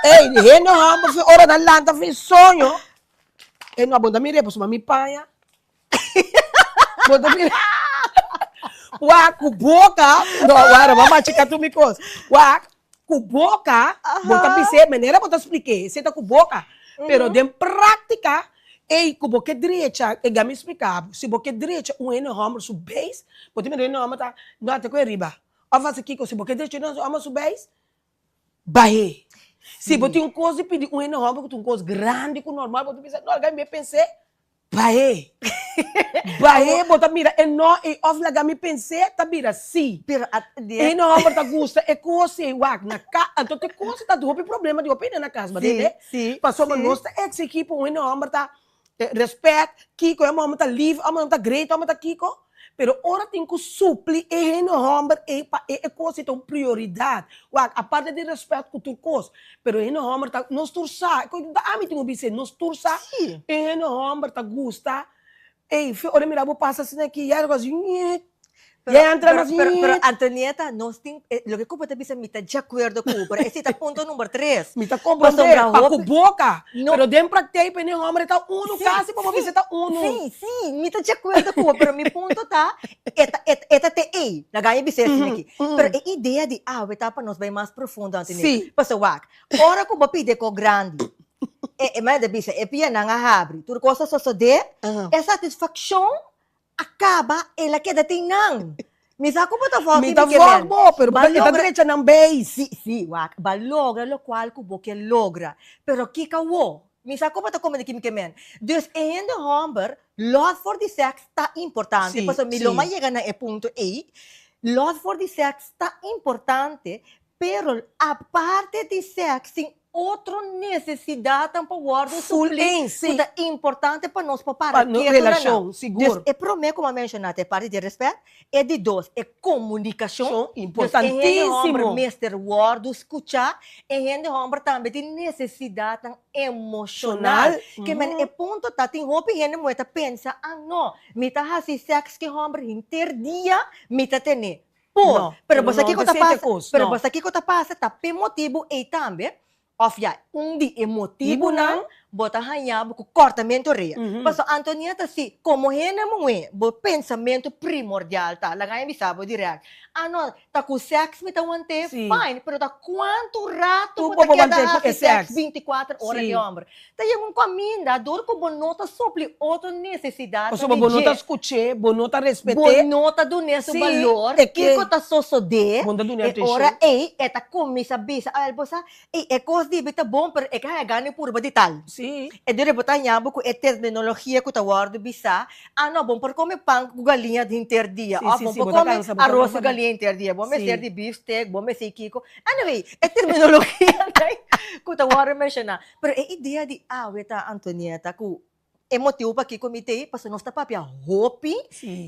Ey, hende homber fi ora nan lanta fi soño. Ey no, bo ta mira pasobra mi paña. Bo ta mira. Wak, ku boka, no, wara, bo a machiká tur mi kos. Wak, ku boka, bo ta bis'é, manera bo ta splik'é, esei ta ku boka. Pero den práktika, ey, ku bo ke drecha, e gami splika bo, si bo ke drecha un hende homber su beis, bo ta mira hende homber ta, no, ate ku e riba. Of hasi kiko? Si bo ke drecho nan su ama su beis, bah'é. Si bo tin un kos di pidi un hende hòmber ku ta un kos grandi ku normal bo ta bisa, no, laga mi pens'é, bah'é. Bah'é, bo ta mira e no ei òf laga mi pens'é ta bira sí. Pero at di E hende hòmber ta gusta e kos ei, wak, na ka, anto te kos ta hopi problema di hopi hende na kas, bo Sí, tende? sí, Pasobra sí. nos ta eksigí pa un hende hòmber ta respèt, kiko, e hòmber ta lif, e hòmber ta great, e hòmber ta kiko. Pero ora tin ku supli e hende hòmber ei pa e e kos ei ta un prioridat. Wak, aparte di rèspèt ku tur kos, pero e hende hòmber ta, nos tur sa, ta ami tin ku bis'é, nos tur sa, e hende hòmber ta gusta, ei, fe ora e mira bo pasa asina aki, ya e ta kos ñiet, ya e entra mas Pero, pero ñiet. Antonieta, nos tin, loke ku bo ta bisa mi ta di akuerdo ku bo, pero esei ta punto number tres. Mi ta komprondé, Pasobra pa ku hopi, boka, no, pero den praktijk pa e hende hòmber e ta unu, Sí, kasi pa bo sí, bisa e ta unu. sí, sí, mi ta di akuerdo ku bo, pero mi punto ta, e ta, e ta, e ta te ei, laga mi bisa esei aki. Pero e idea di awe ta pa nos bai mas profundo, Antonieta. Sí. Pasobra wak, ora ku bo pidi e kos grandi, e, e manera ta bisa, e pianan a habri, tur kos a sosodé, e satisfakshon A kaba el a keda tin nan. Mi sa ku bo ta vòg Mi di ta mi ke vòg men. bo, pero bo Ba ta e ta logra drecha nan beis. Sí, sí, wak. Ba logra lokual ku bo ke logra. Pero kiko awo? Mi sa ku bo ta komprende di ki mi ke men. Dus e hende hòmber, lòs for di sèks ta importante, Sí, pasobra mi lo sí. mas yega na e punto ei. Lòs for di sèks ta importante, Pero aparte di sèks tin otro nesesidatnan pa wòrdu Full suplí eens, ku sí. ta importante pa nos por para Pa nos ketu na nan. relashon, Dus sigur. e promé ku mi a menshoná ta e parti di rèspèt, e di dos e komunikashon. Shon, Dus e hende hòmber importantísimo. mester wòrdu skuchá, e hende hòmber tambe tin nesesidatnan emoshonal. Shonal, Ke men e punto ta tin hopi hende muhé ta pensa, ah no, mi ta hasi sèks ku e hòmber henter dia mi ta ten'é. Por, No, pero pero bo sa no kiko ta ta sete pasa, kos, pero no. bo sa kiko ta pasa, ta p'e motibu ei tambe, òf ya, un di e motibunan Motibunan. bo ta haña bo ku kòrtamentu rea. Pasobra Antonieta, si komo hende muhé bo pensamentu primordial ta, laga mi bisa bo dirèkt, ah no, ta ku sèks mi ta want'é, Sí. fine, pero ta kuantu ratu Tu bo bo ta por keda want'é ku hasi e sèks sèks. bintikuater ora Sí. ku e hòmber? Ta yega un kaminda dor ku bo no ta supli otro nesesidatnan Pasobra di bo no ta dje. skuch'é, bo no ta Bo respet'é. no ta dun'é su Sí, balor. e ke. Kiko ta sosodé? Bo no ta dun'é E atenshon. ora ei e ta kuminsá bisa, Awel bo sa, ei e kos dibi ta bon, pero e ke haña gana di purba di tal. Sí. E dor bo ta haña bo ku e terminologia ku ta wòrdu bisá, Ah no, bo no por kome pan ku galiña henter dia, Sí, òf sí, bo no sí, por bo ta kome kansa, bo ta aros ku kansa. galiña henter dia, bo mester Sí. di bifstek, bo mester kiko. Anyway, e terminologia ku ta wòrdu menshoná. Pero e idea di awe ta, Antonieta, ku e motibu pakiko mi ta ei, pasobra nos ta papia hopi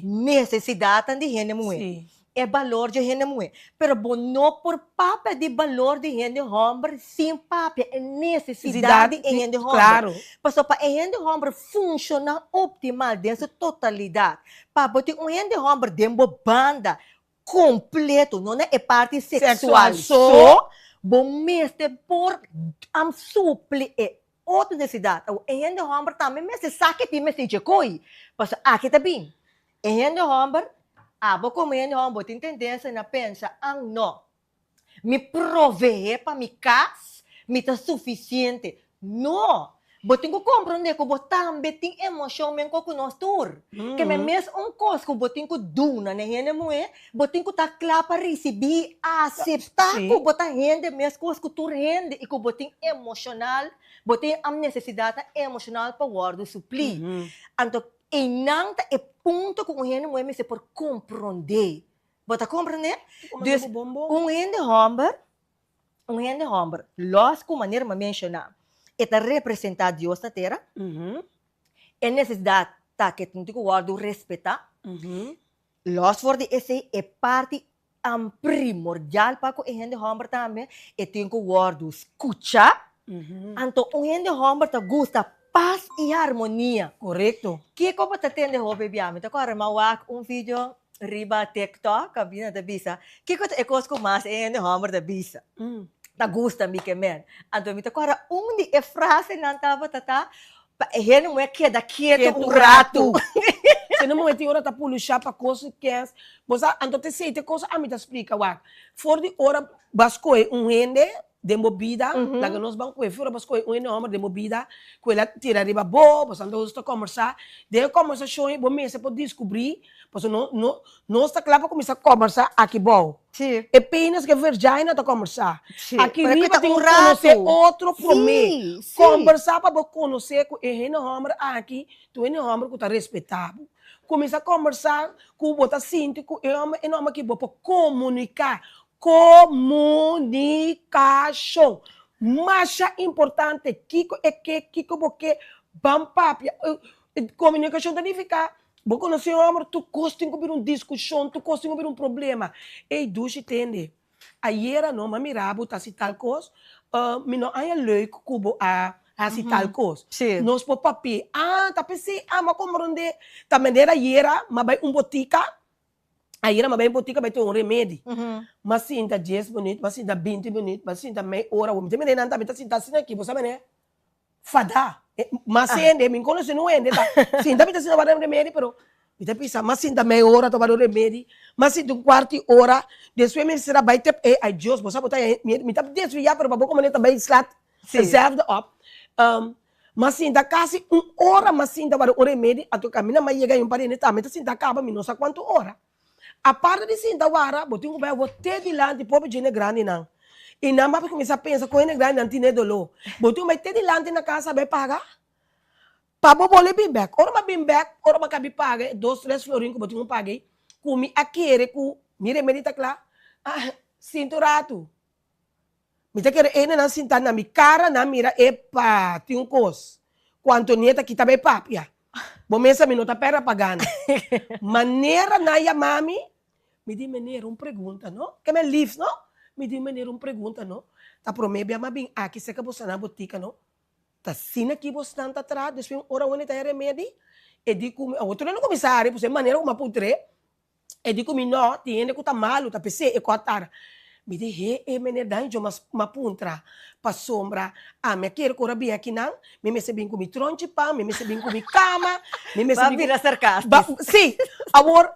nesesidatnan di hende muhé, e balor dje hende muhé. Pero bo no por papia di balor di hende hòmber sin papia e nesesidat di e hende hòmber. Pasobra pa e hende hòmber funshoná optimal den su totalidat, pa bo tin un hende hòmber den bo banda completo, no na e parti sexual so, bo mester por am supli e otro necesidad. Awor, e hende homber tambe mester sa ke tin mester dje koy, pasobra aki ta bin, e hende homber, abo como hende homber bo tin tendencia na pensa, an no, Mi proveé pa mi kas, mi ta sufisiente. No! Bo tin ku komprondé ku bo tambe tin emoshon menko ku nos tur. Ke men mes un kos ku bo tin ku duna na e hende muhé, bo tin ku ta kla pa risibí, aseptá ku bo ta hende meskos ku tur hende i ku bo tin emoshonal, bo tin nesesidatnan emoshonal pa wòrdu suplí. Anto einan ta e punto ku un hende muhé mester por komprondé. Bo ta komprendé? Dus, un hende hòmber, un hende hòmber, lòs ku manera mi a menshoná, e ta representá Dios na tera, e nesesidat ta ke tin ku wòrdu respetá, lòs for di esei e parti primordial pa ku e hende hòmber tambe, e tin ku wòrdu skuchá, anto un hende hòmber ta gusta pas i harmonia. Korekto. Kiko bo ta tende hopi bia? Mi ta kòrda mi a wak un video riba TikTok kaminda ta bisa kiko ta e kos ku mas e hende hòmber ta bisa ta gusta mi ke men. Anto mi ta kòrda un di e frasenan tabata ta pa e hende muhé keda ketu un ratu. Si hende muhé tin ora ta pulusha pa kos di kens bo sa anto ta esei ta e kos ami ta splika wak for di ora bo a skohe un hende den bo bida, laga nos ban ku e ora bo skohe un hende hòmber den bo bida ku el a tira riba bo, bo santo ta kòmbersá, den e kòmbersashon ei bo mester por diskubrí, pasobra no no nos ta kla pa kuminsá kòmbersá aki bou. E penis ku e vergina ta kòmbersá. Aki riba tin ku konosé otro promé. Kòmbersá pa bo konosé ku e hende hòmber aki ta un hende hòmber ku ta respetá bo. Kuminsá kòmbersá ku bo ta sinti ku e hende hòmber aki bo por komuniká. Komunikashon. Masha importante. Kiko e ke, kiko bo ke, ban papia. Komunikashon ta nifiká Bo konosé un hòmber, tur kos tin ku bira un diskushon, tur kos tin ku bira un problema. Ey, dushi tende, ayera no m'a mira bo ta hasi tal kos, mi no haña leuk ku bo a hasi tal kos. Nos por papia. Ah, ta p'esei amo a komprondé. Ta manera ayera m'a bai un botika, ayera m'a bai un botika bai tuma un remedi. M'a sinta dies minüt, m'a sinta binti minüt, m'a sinta mei ora. Mi ta mira einan tambe ta sinta asina aki, bo sa manera? Fadá. Mas hende, mi konosé un hende ta sinta mi ta sinta wak remedi pero mi ta bisa mas sinta mei ora ta wak remedi, mas sinta un kuarto di ora, despues mi mester a bai tep e, ay Dios bo sa bo ta mi ta desviá pero pa bo komo ta bai slat dezelfde op. Mas sinta kasi un ora mas sinta wak un remedi anto kaminda mi a yega un par di hende tambe ta sinta kaba mi no sa kuantu ora. Aparte di sinta wara, bo tin ku bai awor te dilanti pobe djene grandinan. I nan bai kuminsá pensa ku hende grandinan tine doló. Bo tin ku bai te dilanti na kasa bai paga pa bo bole bin bèk. Ora bo a bin bèk, ora bo a kabi paga e dos tres florin ku bo tin ku paga ei, ku mi a kere ku mi remedi ta kla, ah, sinta un ratu. Mi ta kere hendenan sinta na mi kara nan mira epa tin un kos ku Antonieta aki ta bai papia. Bo mesa mi no ta pèrdè pa gana. Manera nan yama mi, mi di meneer un pregunta no, ke men lief no, mi di meneer un pregunta no, ta prome bia mi a bin aki serka boso na botika no, ta asina ki bosnan ta traha despues un ora wende ta e remedi? E di ku mi, awor tur hende kuminsá hari pasobra e manera ku mi a puntr'é. E di ku mi no, tin hende ku ta malu, ta p'esei e kòrtara. Mi di, he, e meneer Danjo, mas m'a puntra, pasobra ami a kere ku ora bin akinan, mi mester bin ku mi tronchi pan, mi mester bin ku mi kama, mi mester bin ku. Ba bira sarcastis. Ba, si. Awor,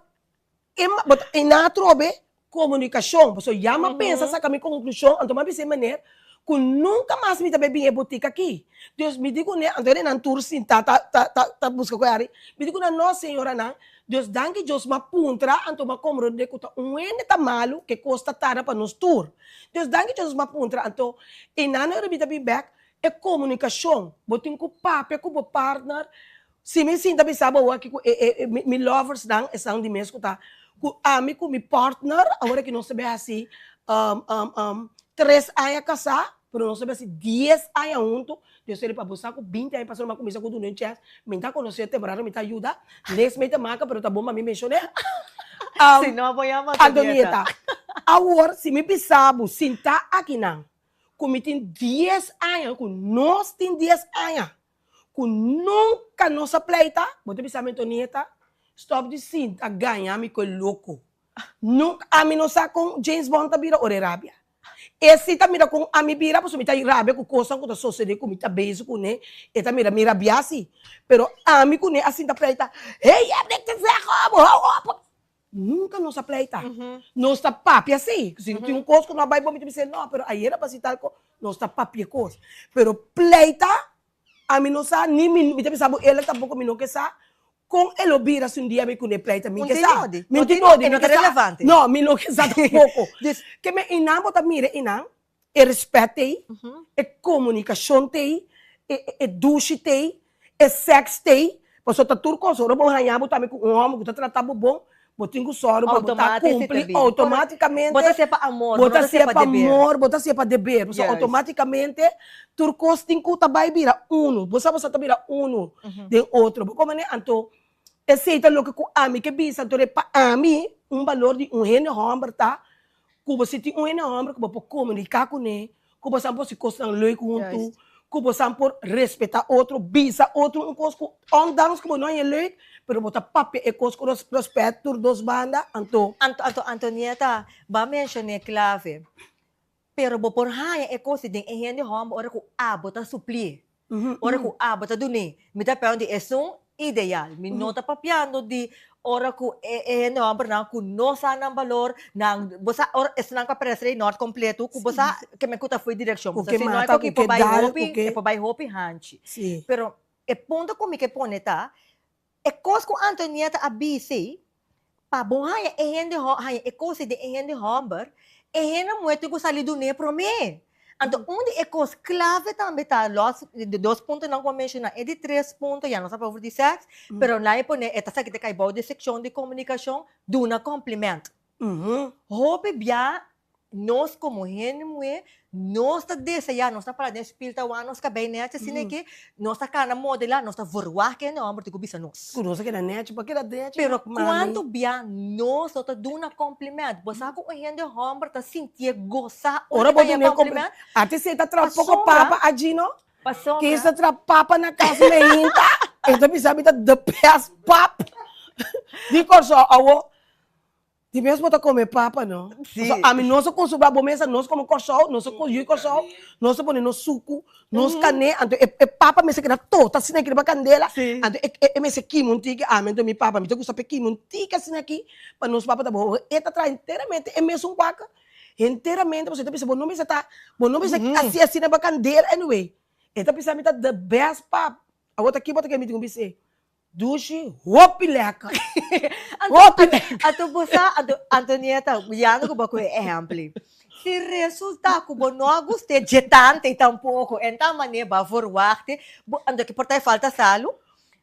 e ma, bo ta, e nan atrobe komunikashon, pasobra ya m'a pensa saka mi konklushon, anto m'a bisa e meneer ku nunka mas mi ta bai bin e botika aki. Dus mi di kuné, anto e nan tur sintá ta, ta, ta, ta buska ku e hari, mi di ku nan, no señoranan, Dios danki Dios m'a puntra anto m'a komprondé ku ta un hende ta malu ke kos ta tarda pa nos tur. Dios danki Dios m'a puntra anto e nan ora mi ta bin bèk e komunikashon bo tin ku papia ku bo partner si mi sinta bisa bo awor aki ku e e mi lovers nan esnan di mes ku ta ku ami ku mi partner awor aki nos ta bin hasi tres aña kasá pero nos ta bin hasi dies aña huntu Dios eri pa bo sa ku binti aña pasó mi a kuminsá ku duna un chèns. Mi ta konosé temprano, mi ta yuda. Niks mi ta maka, pero ta bon pa mi menshoné. Si no, bo yama Antonieta. Awor, si mi bisa bo sintá akinan ku mi tin dies aña, ku nos tin dies aña, ku nunka nos a pleita, bo ta bisa mi, Antonieta, stòp di sinta gaña mi ku e loko. Nunka ami no sa kon James Bond ta bira ora e rabia. E si ta mira kon ami bira pasobra mi ta rabia ku kosnan ku ta sosode ku mi ta bezig kuné, e ta mira mi rabia si. Pero ami kuné a sinta pleita, Hey, je hebt niks te zeggen, hou op! Nunka nos a pleita. Nos ta papia si. Si tin un kos ku no a bai bon mi ta bisa no, pero ayera a pasa tal kos. Nos ta papia kos. Pero pleita, ami no sa, ni mi, mi ta bisa bo eerlijk tampoko mi no ke sa Kon e lo bira si un dia mi kuné pleita? Mi Un ke tin sa. nodi. Mi No tin tin nodi, e mi no ta ke sa. relevante. No, mi no ke sa tampoko. Dus. Ke men einan bo ta mira einan, e respèt t'ei, e komunikashon t'ei, e e dushi t'ei, e sèks t'ei, pasobra ta tur kos. Ora bo haña bo tambe ku un hòmber ku ta trata bo bon, bo tin ku sòru pa bo ta Automatis e ta kumpli bin. outomátikamente. Bo ta hasié pa amor, Bo bo no ta ta hasié hasié pa pa deber. amor, bo ta hasié pa deber. Pasobra Juist. outomátikamente tur kos tin ku ta bai bira unu. Bo sa bo sa ta bira unu den otro. Bo komo ne? Anto esei ta loke ku ami ke bisa. Anto pa ami un balor di un hende hòmber ta ku bo si tin un hende hòmber ku bo por komuniká kuné, ku bo sa por hasi kosnan leuk huntu, ku bo sa por respetá otro, bisa otro un kos ku ondanks ku bo no haña leuk, pero bo ta papia e kos ku rèspèt tur dos banda, anto. Anto, anto Antonieta, bo a menshoné klave. Pero bo por haña e kos di den e hende hòmber ora ku abo ta suplié, ora ku abo ta dun'é. Mi ta papiando di esun ideal. Mi no ta papiando di ora ku e e hende hòmbernan ku no sa nan balor, nan bo sa ora esnan ku a parese rei nòrt kompleto ku bo sa ke men ku ta fo'i direkshon. Ku Bo sa ke si no e mata, ku ku e por ke bai dal, ku hopi, ke e por bai hopi hanchi. Sí. Pero e punto ku mi ke pone ta, E kos ku Antonieta a bisa ei, pa bo haña e hende haña e kos ei den e hende hòmber, e hende muhé tin ku sali dun'é promé. Anto un di e kos klave tambe ta, lòs di dos puntonan ku a menshoná, e di tres punto, ya nos a papia over di sèks, pero nan e pone e ta esaki ta kai bou di sekshon di komunikashon, duna kòmplimènt. Hopi bia. Nos komo hende muhé, nos ta deseá, nos ta para den spil ta wak nos kabei nèchi asina aki, nos ta kana modelá, nos ta verwagt ku hende hòmber tin ku bisa nos. Ku nos a keda nèchi, bo a keda nèchi, Pero mami. kuantu bia nos no ta duna kompliment? Bo sa ku un hende hòmber ta sintié gosá Ora ora bo e ta haña dun'é kompliment. kompliment? Ate si e ta traha poko Pasobra, papa aji no, pasobra. Ke sa traha papa na kas meinta, e ta bisa mi ta the best pap di Kòrsou. Awo, Di mes bo ta come papa no. Sí. Pasobra ami nos a consumbra bo mesa, nos como Corsou, nos a yu Corsou, nos a pone nos sucu, nos cane, anto e e papa mester keda tota asina aki riba candela, Sí. anto e e mester kima un tiki, ami anto mi papa, mi ta gusta pa e kima un tiki asina aki, pa nos papa ta bo, e ta traha enteramente e mesun waka, enteramente, pasobra e ta bisa bo no mester ta, bo no mester haci asina riba candela, anyway, e ta bisa mi ta the best pap, awor ta ki bo ta kere mi tin ku bis'é? Dushi hopi lekker. Hopi lekker. Anto bo sa, anto Antonieta, yando ku bo ku e ehèmpel. Si resulta ku bo no a gust'é dje tante i tampoko, en tal manera bo a verwachté, bo, anto ke por ta e falta salu,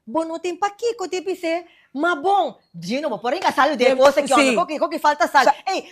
bo no tin pakiko di bis'é, ma bon, Gino, bo por hinka salu den e kos aki, òf no? Koki falta salu. Ey,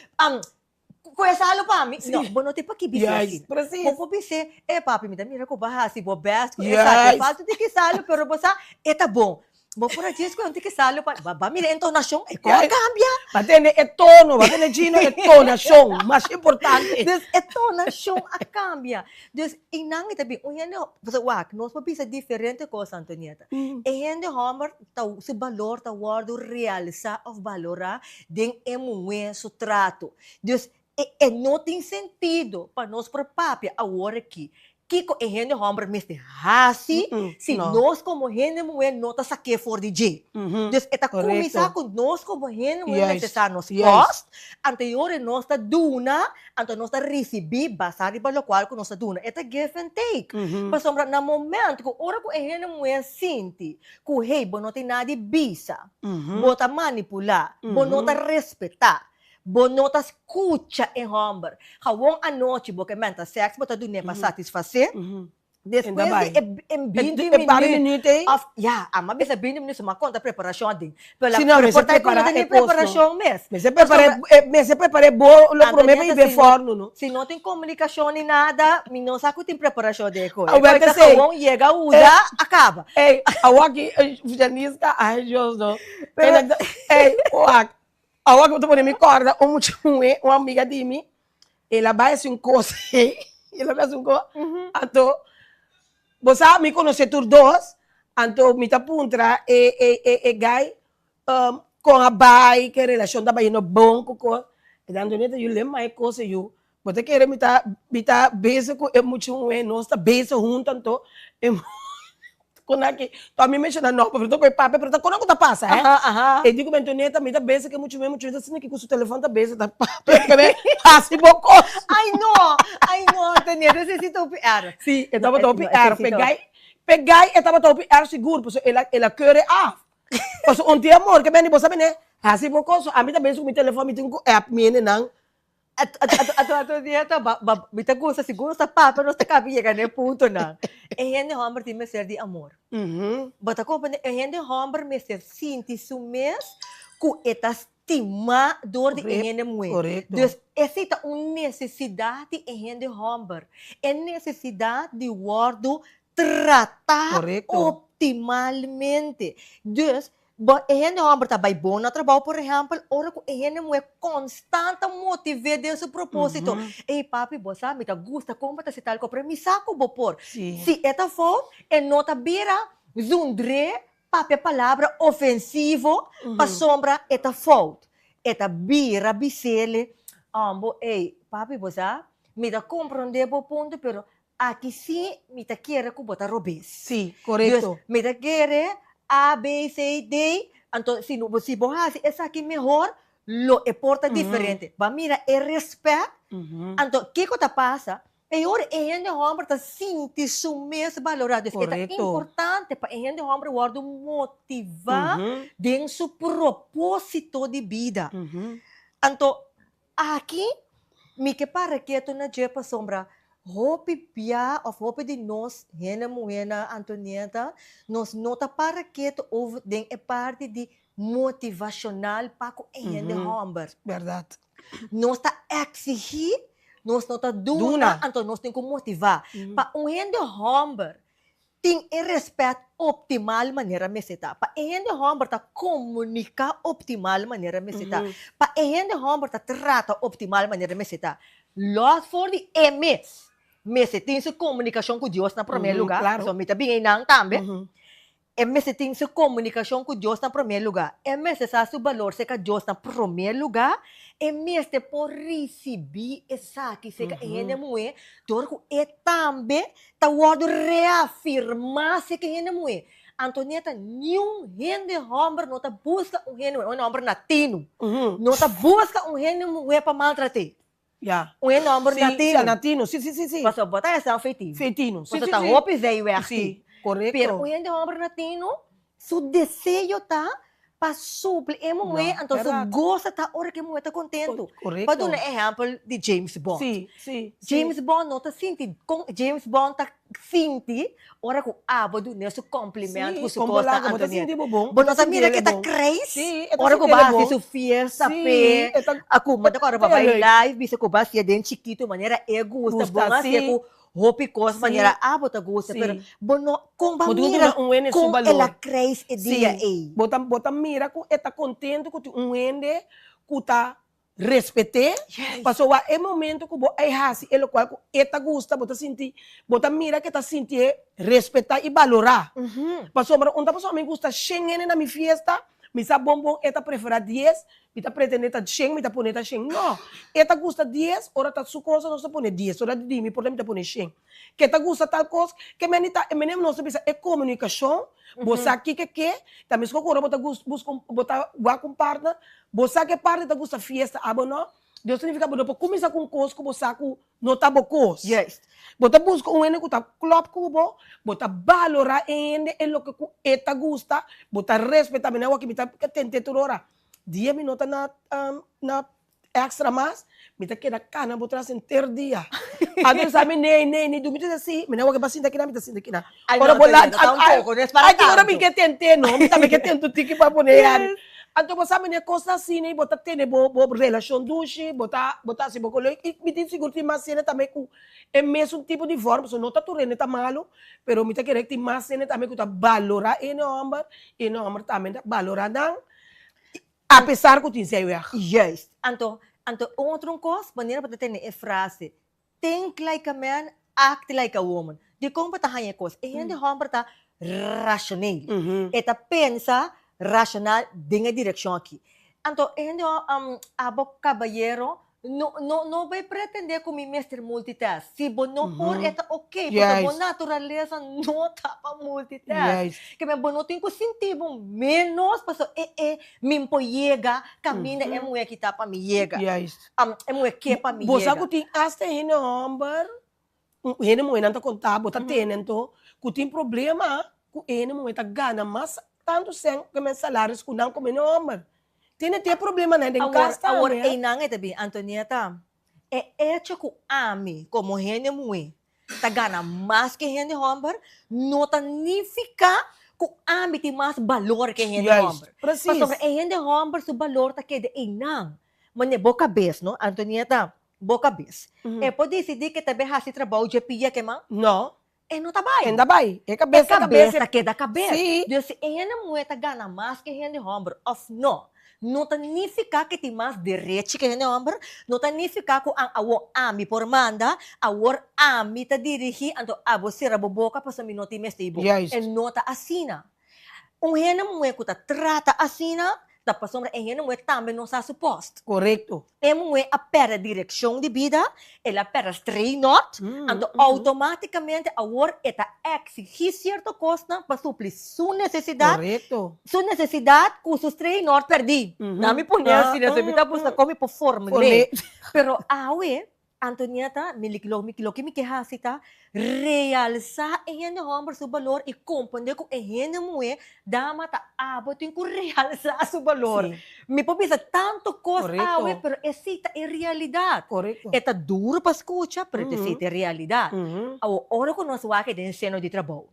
Ku e salu pa mi? No, bo no tin pa ki bis'é asina. Precies. Bo por bis'é, e papi, mi ta mira ku bo a hasi bo bèst ku esaki. Falta tiki salu, pero bo sa, e ta bon. Bo por a djis ku e un tiki salu pa, ba mira e entonashon, e kon a kambia. Ba tende e tono, ba tende Gino e tonashon, mas importante. Dus e tonashon a kambia. Dus einan e ta bin un hende, pasobra wak, nos por bisa diferente kos, Antonieta. E hende hòmber ta su balor ta wòrdu realsá òf balorá den e muhé su trato. Dus e e no tin sentido pa nos por papia awor aki kiko e hende hòmber mester hasi si nos komo hende muhé no ta sak'é for di dje. Dus e ta kuminsá ku nos komo hende muhé mester sa nos pòst, anto e ora nos ta duna, anto nos ta risibí basá riba lokual ku nos ta duna. E ta give and take. Pasobra na momento ku ora ku e hende muhé sinti ku hey bo no tin nada di bisa, bo ta manipulá, bo no ta respetá, bo no ta skucha e hòmber. Gawon anochi bo ke menta sèks bo ta dun'é pa satisfasé, despues di e binti minüt òf ya, amo a bisa binti minüt so mi a konta preparashon aden, pero la por ta ku no tin ni preparashon mes. Mester prepar'é, mester prepar'é bo lo promé pa hib'é fòrnu no. Si no tin komunikashon ni nada, mi no sa ku tin preparashon den e koe. E ta gewoon yega usa, a kaba. Ey, awaki Janiska, ay Dios no. Pero, ey, wak, awaki bo ta pone mi kòrda un mucha muhé, un amiga di mi, el a bai hasi un kos, el a bai hasi un kos, anto bo sa mi konosé tur dos, anto mi ta puntra e e e e guy kon a bai, ke relashon ta bayendo bon ku kos, e ta Antonieta yu lem mai kos e yu, bo ta kere mi ta mi ta bezig ku e mucha muhé, nos ta bezig huntu anto e Kon aki, to a mi menciona nomber, pero ta ku e papia, pero ta kon aku ta pasa, eh? Aha, aha. E di ku mi Antonieta, mi ta bezig ku e muchu muchu ta sinti ku su telefon ta bezig ta papia, ke me hasi bo kos. Ai no, ai no Antonieta, esei si ta hopi erg. Si, e tabata hopi erg. P'e gai, p'e gai e tabata hopi erg sigur, pasobra el a, el a keur e af. Pasobra un dia amor ke beni bo sa bini, hasi bo kos, ami ta bezig ku mi telefon, mi tin ku app mi hendenan. Ato ato dia ta ba ba mi ta gusta sigur nos ta papia nos ta kabi yega na e puntonan. E hende hòmber tin mester di amor. Bo ta komprende? E hende hòmber mester sinti su mes ku e ta stimá dor di e hende muhé. Dus esei ta un nesesidat di e hende hòmber. E nesesidat di wòrdu tratá optimalmente. Dus Bo e hende hòmber ta bai bon na trabou, por ehèmpel, ora ku e hende muhé konstant ta motiv'é den su propósito. Ey papi, bo sa, mi ta gusta kon bo ta hasi tal kos, pero mi sa ku bo por. Si e ta fout, e no ta bira zundr'é papia palabra ofensivo pasobra e ta fout. E ta bira bis'é, Bo, ey, papi, bo sa, mi ta komprondé bo punto, pero Aki sí mi ta kere ku bo ta robes. Sí, korekto. Dus mi ta kere A, B, C, D, anto si no si bo hasi esaki mehor, lo e por ta diferente. Bo a mira e respèt? Anto kiko ta pasa? E ora e hende hòmber ta sinti su mes balorá. Dus e ta importante pa e hende hòmber wòrdu motivá den su propósito di bida. Anto Aki mi ke para ketu na dje pasobra hopi bia of hopi di nos hende muhénan Antonieta nos no ta para ketu over den e parti di motivashonal pa ku e hende hòmber. Bèrdat. Nos ta exigí, nos no ta duna, Duna. anto nos tin ku motivá. Pa un hende hòmber tin e rèspèt optimal manera mester ta, pa e hende hòmber ta komuniká optimal manera mester ta, pa e hende hòmber ta trata optimal manera mester ta, lòs for di e mes, mester tin su komunikashon ku Dios na promé lugá, pasobra mi ta bin einan tambe, E mester tin su komunikashon ku Dios na promé lugá. E mester sa su balor serka Dios na promé lugá. E mester por risibí esaki serka e hende muhé dor ku e tambe ta wòrdu reafirmá serka e hende muhé. Antonieta, niun hende hòmber no ta buska un hende muhé, un hende hòmber latino, no ta buska un hende muhé pa maltrat'é. Ya. Un hende hòmber Sí, latino. sí, latino. Sí, sí, sí, sí. Pasobra bo ta esnan feitino. Feitino. Sí, Pasobra sí, ta sí. hopi zijweg Sí, tin. korekto. Pero un hende hòmber latino su deseo ta pa supli e muhé, No, anto su bèrdat. gosa ta ora ku e muhé ta kontentu. Korekto. Pa duna ehèmpel di James Bond. Sí, sí, sí. James Bond no ta sinti kon James Bond ta sinti ora ku abo dun'é su kompliment Sí, ku su kon bo kos ta laga, bo ta Antonieta. sinti bo bon, Bo bo no ta ta sinti mira el ku e ta bon. krijs Sí, e ta ora ku sinti bo el hasi bon. su fiesta Sí, p'e. e ta A kuma ta kòrda pa e bai leuk. live bisa ku bo hasié den chikitu manera e gusta, bo Gusta, hasié sí. ku hopi kos Sí. manera abo ta gusta, pero Sí. bo no kon bo a Bo tin ku mira duna un hende su kon el a balor. krijs e Sí, dia ei. bo ta bo ta mira ku e ta kontentu ku tin un hende ku ta Respet'é, pasobra e momento ku bo a hasi e lokual ku e ta gusta, bo ta sinti, bo ta mira ku e ta sintié respetá i balorá. Pasobra un ta pasobra mi gusta shen hende na mi fiesta, mi sa bon bon e ta preferá dies, mi ta pretendé ta shen, mi ta pone ta shen. No, e ta gusta dies, ora ta su cosa nos ta pone dies, ora di mi por ta mi ta pone shen. Ke ta gusta tal kos, ke meni ta, e mene nos ta bisa e komunikashon, bo sa kiko ke, ta meskos ku ora bo ta buska un, bo ta wak un partner, Bo sa ku e parti ta gusta fiesta, abo no? Dios ta nifiká bo no por kuminsá ku un kos ku bo sa ku no ta bo kos. Juist. Bo ta buska un hende ku ta klòp ku bo, bo ta balorá e hende e loke ku e ta gusta, bo ta respetá. Mi na wak mi ta tent'é tur ora. Dia mi no ta na na extra mas, mi ta keda kana bo tras henter dia. Anto mi sa mi nee nee nee mi ta bisa si, mi na wak e pa sinta kina, mi ta sinta kina. Ay, Ora no, bo la, Antonieta, tampoco, no es para ay, ki ora mi tanto. ke tent'é no, mi tambe ke tenta un tiki pa pone yari. Anto bo sa mene kosnan asina i bo ta tene bo bo relashon dushi, bo ta bo ta hasi bo kos leuk i mi tin sigur tin mas hende tambe ku e mesun tipo di vorm, pasobra no ta tur hende ta malu, pero mi ta kere tin mas hende tambe ku ta balorá e hende hòmber i e hende hòmber tambe ta balorá nan apesar ku tin zijweg. Juist. Anto anto un otro kos, manera bo ta tene e frase Think like a man, act like a woman. Dikon bo ta haña e kos? E hende hòmber ta rashoneel. E ta pensa rashonal den e direkshon aki. Anto e hende abo kabayero no no no bai pretendé ku mi mester multitask. Si bo no por e ta oké, pasobra bo naturalesa no ta pa multitask. Ke men bo no tin ku sinti bo ménos pasobra e e mi por yega kaminda e muhé ki ta pa mi yega. E muhé ke pa mi Bo sa yega. ku tin asta hende hòmber, hende muhénan ta kontá, bo ta tene anto, ku tin problema ku e hende muhé ta gana mas tantu sèn ku men salaris ku nan komo hende hòmber. Tene te problemanan den Awor, kas awor tambe. einan e ta bin, Antonieta, e echo ku ami komo hende muhé ta gana mas ke hende hòmber no ta nifiká ku ami tin mas balor ke hende Juist, hòmber. precies. Pasobra e hende hòmber su balor ta keda einan. Mane bo kabes no, Antonieta, bo kabes. E por disidí ke ta bai hasi trabou dje pia ke man? No. E no ta bai. E no ta bai. E kabes ta kabes. E kabes ta keda kabes. Sí. Dus si e hende muhé ta gana mas ke hende hòmber òf no, no ta nifiká ke tin mas derechi ke hende hòmber, no ta nifiká ku an awor ami por manda, awor ami ta dirigí, anto abo sera bo boka pasobra mi no tin mester di bo. Juist. E no ta asina. Un hende muhé ku ta trata asina ta pasobra e hende muhé tambe no sa su pòst. Korekto. E muhé a pèrdè direkshon di bida, el a pèrdè strei nòrt, anto outomátikamente awor e ta eksigí sierto kosnan pa supli su nesesidat, Korekto. su nesesidat ku su strei nòrt pèrdí. Na mi pone asina, mi ta buska kon mi por formul'é. Pero awe Antonieta, mi lo mi loke mi ke hasi ta realsá e hende hòmber su balor i komprondé ku e hende muhé dama ta abo tin ku realsá su balor. Sí. Mi por bisa tantu kos Korekto. awe, pero esei ta e realidat. Korekto. E ta duru pa skucha, pero esei ta e realidat. Awor, ora ku nos wak den seno di trabou,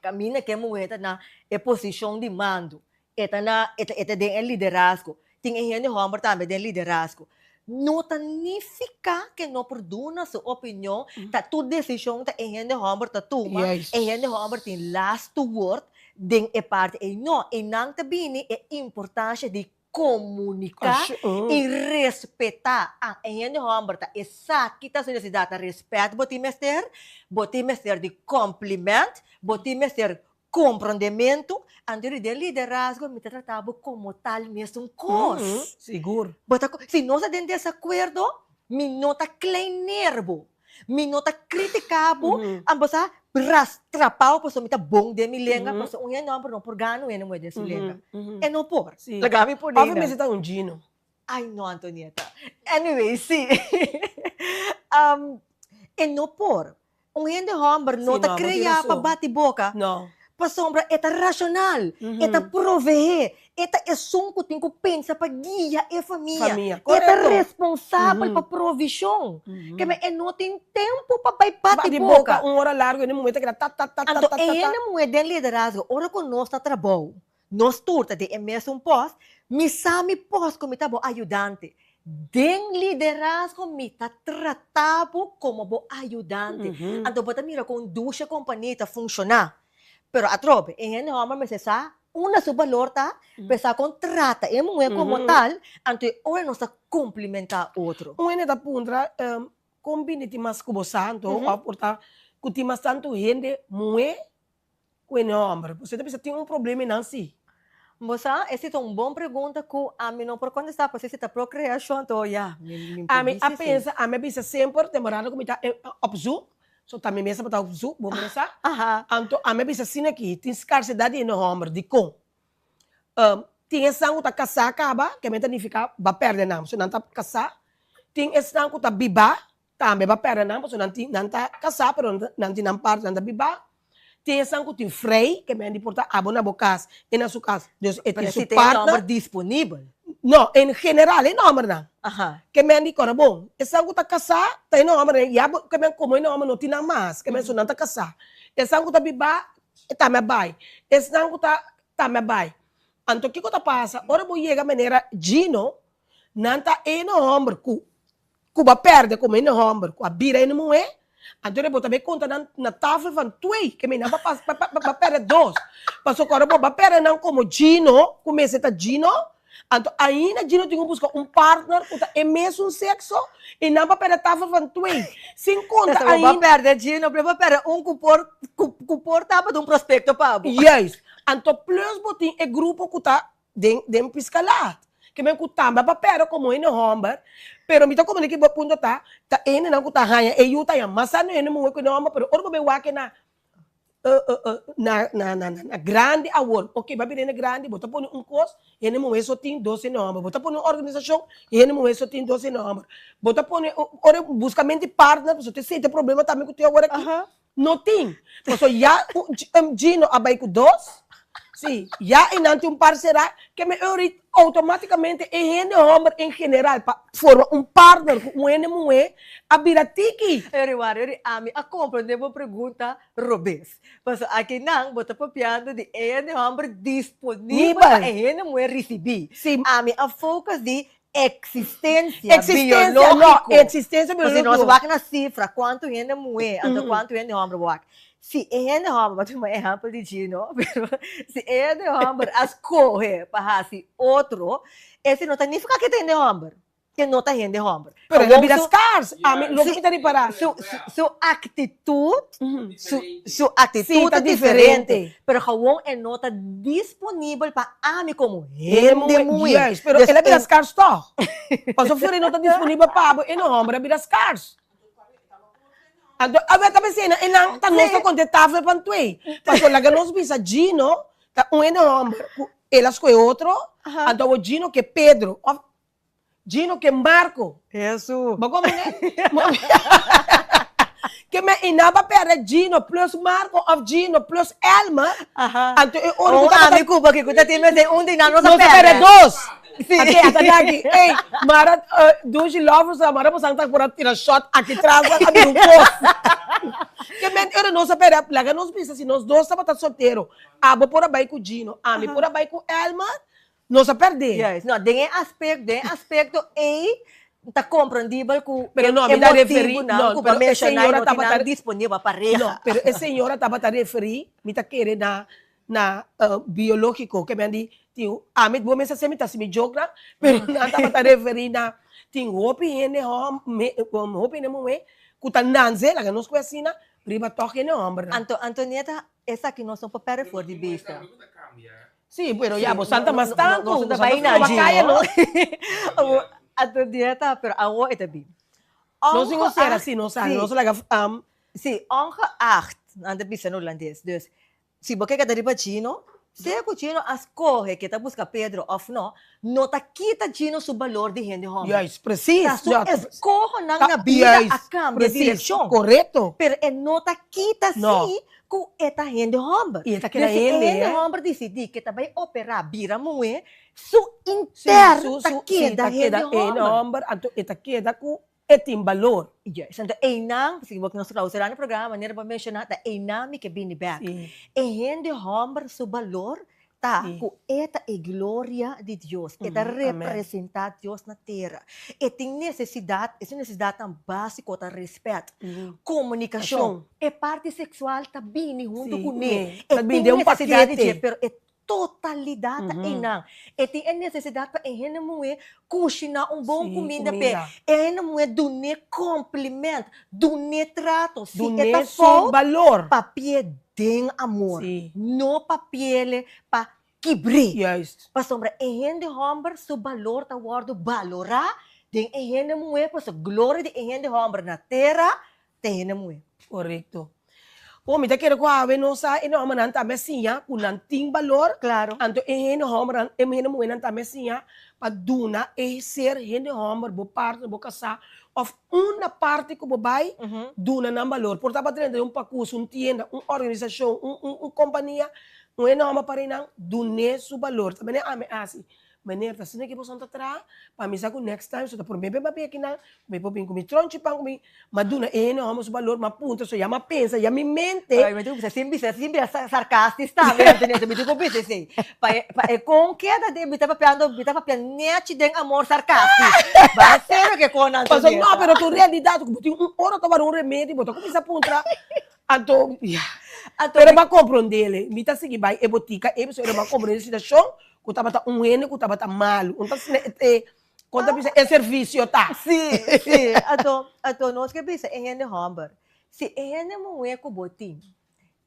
Kaminda ku e muhé ta na e posishon di mando, e ta na e ta e ta den e liderazgo. Tin e hende hòmber tambe den liderazgo. No ta nifiká ku e no por duna su opinion, ta tur desishon ta e hende hòmber ta tuma, e hende hòmber tin lastu wòrd den e parti ei. No, einan ta bini e importansha di komuniká i respetá. Ah, e hende hòmber ta esaki ta su nesesidat, ta rèspèt bo tin mester, bo tin mester di kòmplimènt, bo tin mester Komprondementu, anto di den liderazgo mi ta trata bo komo tal mesun kos. Sigur. Bo ta, si nos ta den desakuerdo, mi no ta kleineer bo, mi no ta kritiká bo, a bo sa rastrapá bo pasobra mi ta bon den mi lenga, pasobra un hende hòmber no por gana un hende muhé den su lenga. E no por. Laga mi pone Òf nan. mester ta un Gino. Ay no Antonieta. Anyway, si. E no por. Un hende hòmber no ta kreá pa bati boka, pasobra e ta rashonal, e ta proveé, e ta esun ku tin ku pensa pa guia e famia, e ta responsabel pa provishon. Ke men e no tin tempu pa bai bati boka. Anto e hende muhé den liderazgo, ora ku nos ta trabou, Nos tur ta den e mesun pòst, mi sa mi pòst ku mi ta bo ayudante. Den liderazgo mi ta trata bo komo bo ayudante. Anto bo ta mira kon dusha kompania ta funshoná. Pero atrobe, e hende hòmber mester sa unda su balor ta, pa e sa kon trata e muhé komo tal, anto e ora nos ta komplimentá otro. Un hende ta puntra, Kon bini tin mas ku bo sa anto òf por ta ku tin mas tantu hende muhé Ku e nomber. Bo ta bisa tin un problema einan si. Bo sa, esi ta un bon pregunta ku ami no por kontestá pasobra si ta prokreashon to ya, mi por Ami bisa a si. pensa, ami a bisa semper temporada ku mi ta op zoek, so ta mi mes tabata op zoek, bo mira sa. Anto ami a bisa asina aki, tin skarsedat di e nomber, dikon? Tin esnan ku ta kasá kaba, ke men ta nifiká bo a pèrdè nan, pasobra nan ta kasá. Tin esnan ku ta bibá, Tambe ba pèrdè nan pasobra nan tin nan ta kasá pero nan tin nan parti nan ta biba. Tin esnan ku tin frei ke men di por ta abo na bo kas e na su kas dus e tin Pero su si tin e partner. nòmber disponibel. No, en general e nòmbernan. Aha. Ke men di kòrda bon esnan ku ta kasá ta e nòmbernan ya bo ke men komo e nòmber no tin nan mas ke men so nan ta kasá. Esnan ku ta biba e tambe a bai. Esnan ku ta tambe a bai. Anto kiko ta pasa ora bo yega manera Gino nan ta e nòmber ku Ku bo a pèrdè komo hende hòmber ku a bira hende muhé, anto bo ta bai konta nan na tafel van twee, ke mi nan ba ba pèrdè dos. Pasobra ku ora bo ba pèrdè nan komo Gino, ku mester ta Gino, anto ainda Gino tin ku buska un partner ku ta e mesun sekso i nan ba pèrdè tafel van twee. Sin konta Pasobra bo ainda. a pèrdè Gino, pero bo a pèrdè un ku por ku por tabata un prospekto pa bo. Juist. Anto plus bo tin e grupo ku ta Den den piscalat. Ke men ku tambe a papera komo hende hòmber, pero mi ta komprende ki bo punto ta, ta e hendenan ku ta haña e yu ta haña mas sano hende muhé ku hende hòmber, pero ora bo bai wak na na na na na grandi awor, oke bo a bira hende grandi, bo ta pone un kos, hende muhé so tin dos hende hòmber, bo ta pone un organisashon, hende muhé so tin dos hende hòmber, bo ta pone ora buska mente partner, pasobra ta esei ta e problema tambe ku tin awor aki. No tin. Paso ya Gino a bai ku dos, si, ya einan tin un par será, ke me eurit outomátikamente e hende hòmber en general pa forma un partner ku un hende muhé a bira tiki. Eury wak, Eury, ami a komprendé bo pregunta robes. Paso akinan bo ta papiando di e hende hòmber disponibel pa e hende muhé risibí. Ami a focus di Eksistensia Eksistensia, no, biológiko. eksistensia Pasobra si nos biológiko. wak na sifra kuantu hende muhé anto kuantu hende hòmber bo wak. Si e hende hòmber, bo a tuma ehèmpel di Gino, pero si e hende hòmber a skohe pa hasi otro, esei no ta nifiká ku e ta hende hòmber, ku e no ta hende hòmber. Pero el a Awor bira su skars. Ami, loke mi ta ripará. su su aktitut, su su Sí, aktitut ta ta diferente, diferente. pero gewoon e no ta disponibel pa ami komo Hende hende muhé, muhé. juist, pero Dus el a bira e skars tòg. Pasobra Flori no ta disponibel pa bo, e no hòmber a bira skars. Anto, awe ta pens'é na e nan ta nos ta konta e tafel pan twee. Pasobra laga nos bisa Gino ta un hende hòmber ku el a skohe otro, anto awor Gino ke Pedro òf Gino ke Marco. Hesu. Bo komprende? Ke men i nan pa perde Gino plus Marco of Gino plus Elmer. Aha. Anto e ora Un ku tabata ami ku bo ki ku ta tin mester un di nan nos a Nos a perde perde. dos. Si. Ate ata daki. Ey, mara Dushi lovers a mara bosan ta por a tira shot aki tras nan a bira un kos. Ke men ora nos a perde laga nos bisa si nos dos tabata soltero, abo por a bai ku Gino, ami por a bai ku Elmer, Nos a pèrdè. Juist. No, den e aspecto, den e aspecto ei, Ta komprendibel ku Pero no, e mi ta referí, motibunan no, ku bo a pero e menshoná señora no tin tabata nan disponibel pa pareha. No, pero e señora tabata referí, mi ta kere na na biológiko, ke men di tin ami bo mester hasi mi ta hasi mi jokenan, pero nan tabata referí na tin hopi hende hòm hopi hende muhé ku ta nanse, laga nos ku asina, riba tòg hende hòmbernan. Anto Antonieta, esaki nos no por pèrdè for di bista. Sí, pero ya bo santa mas tantu, Nos bo ta santa bai na stroba kaya no. nos. Anto dieta, pero awo e ta bin. Nos tin un ser así, nos sa, nos laga um. Sí, ongeacht, nan ta bisa na hulandes. Dus, si bo ke keda riba Gino, sea ku Gino a skohe ke ta buska Pedro òf no, no ta kita Gino su balor di hende hòmber. Juist, precies. Ta su eskohonan na bida a kambia direkshon. Korekto. Pero e no ta kita sí ku e ta hende hòmber. I e ta keda Dus si e hende, hende eh. hòmber disidí ku e ta bai operá bira muhé, su intern Su, ta su, sí, keda ta hende keda hende hòmber. hòmber, anto e ta keda ku e tin balor. Juist. Anto einan, si bo nos clausurá e programa manera bo a menshoná, ta einan mi ke bini bèk. Sí. E hende hòmber su balor ta Sí. ku e ta e gloria di Dios, e ta Mhm, amen. representá Dios na tera. E tin nesesidat, e su nesesidatnan básiko ta rèspèt, komunikashon. Kashon. E parti seksual ta bini huntu Sí, kuné. kuné. E Ta bini tin den un nesesidat di dje, pakete. pero e totalidat ta einan. E tin e nesesidat pa e hende muhé kushiná un bon Sí, kuminda p'e. kuminda. E hende muhé dun'é kompliment, dun'é trato. Si e Dun'é ta su fout, balor. papi'é den amor, Sí. no papi'el pa kibr'é. Juist. Pasobra e hende hòmber su balor ta wòrdu balorá den e hende muhé, pasobra gloria di e hende hòmber na tera ta e hende muhé. Korekto. Bo, mi ta kere ku awe nos sa e hòmbernan tambe a siña ku nan tin balor. Klaro. Anto e hende hòmbernan, e hende muhénan tambe a siña pa duna e ser hende hòmber, bo partner, bo kasá, òf una parti ku bo bai, duna nan balor. Por ta pa drenta den un pakus, un tienda, un organisashon, un un un kompania, un hende hòmber para einan, dun'é su balor. Ta manera ami a hasi. Meneer, ta asina ki boso ta traha? Pa mi sa ku next time so ta promé be papia kinan, ku mi por bin ku mi tronchi pan ku mi, m'a duna e hende hòmber su balor, m'a puntra so ya m'a pensa, ya mi mente. Ay, mi tin ku bisa sin bisa, sin bisa sarcastis tambe, Antonieta, mi tin ku bisa esei. Pa e, pa e kon keda den, mi ta papiando, mi ta papia nechi den amor sarcastis. Ba serio ke kon, Pasobra, Antonieta. no, pero tu realidat ku bo tin un ora ta wòrdu un remedi, bo ta kuminsá puntra, anto, ya. Anto Pero mi. m'a komprondé, mi ta sigui bai e botika ei, pasobra m'a komprondé e situashon, Ku tabata un hende ku tabata malu. Un ta sne e kon ta bisa e servisio ta. Sí, sí. Anto, anto nos ke bisa e hende hòmber, si e hende muhé ku bo tin,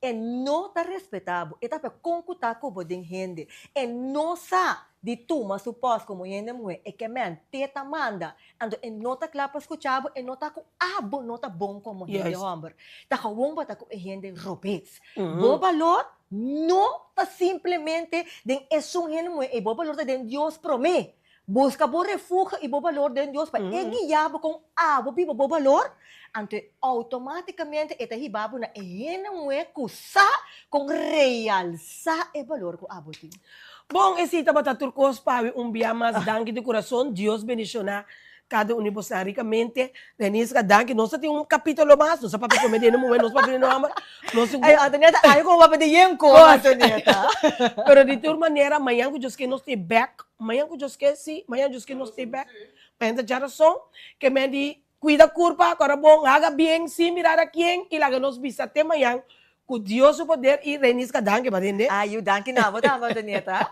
e no ta respetá bo, e ta papia kon ku ta ku bo den hende, e no sa di tuma su pòst komo hende muhé, e ke men te ta manda, anto e no ta kla pa skucha bo, e no ta ku abo no ta bon komo hende hòmber. Ta gewon bo ta ku e hende robes. Bo balor No ta simplemente den esun hende muhé ei, bo balor ta den Dios promé. Buska bo refugio i bo balor den Dios pa e guia bo kon abo biba bo balor, anto e outomátikamente e ta hiba bo na e hende muhé ku sa kon realsá e balor ku abo tin. Bon, esei tabata tur kos pa awe un bia mas. Danki di kurason. Dios bendishoná Kada un di boso ricamente. Reniska, danki. Nos ta tin un capítulo mas. Nos a papia prome di hende muhe, nos papia di hende homber. Nos tin Ay, Antonieta, ay como papia di yen con, Antonieta. Pero di tur manera, mañan cu Dios ke nos tin bek. Mañan cu Dios ke, si, mañan Dios ke nos tin bek. Mañan ta djarason. Ke men di cuida curpa, cora bon, haga bien sin mirar a quien y laga nos bisa te mañan cu Dios su poder y Reniska, danki pa tende. Ay, yu, danki na bo tambe, Antonieta.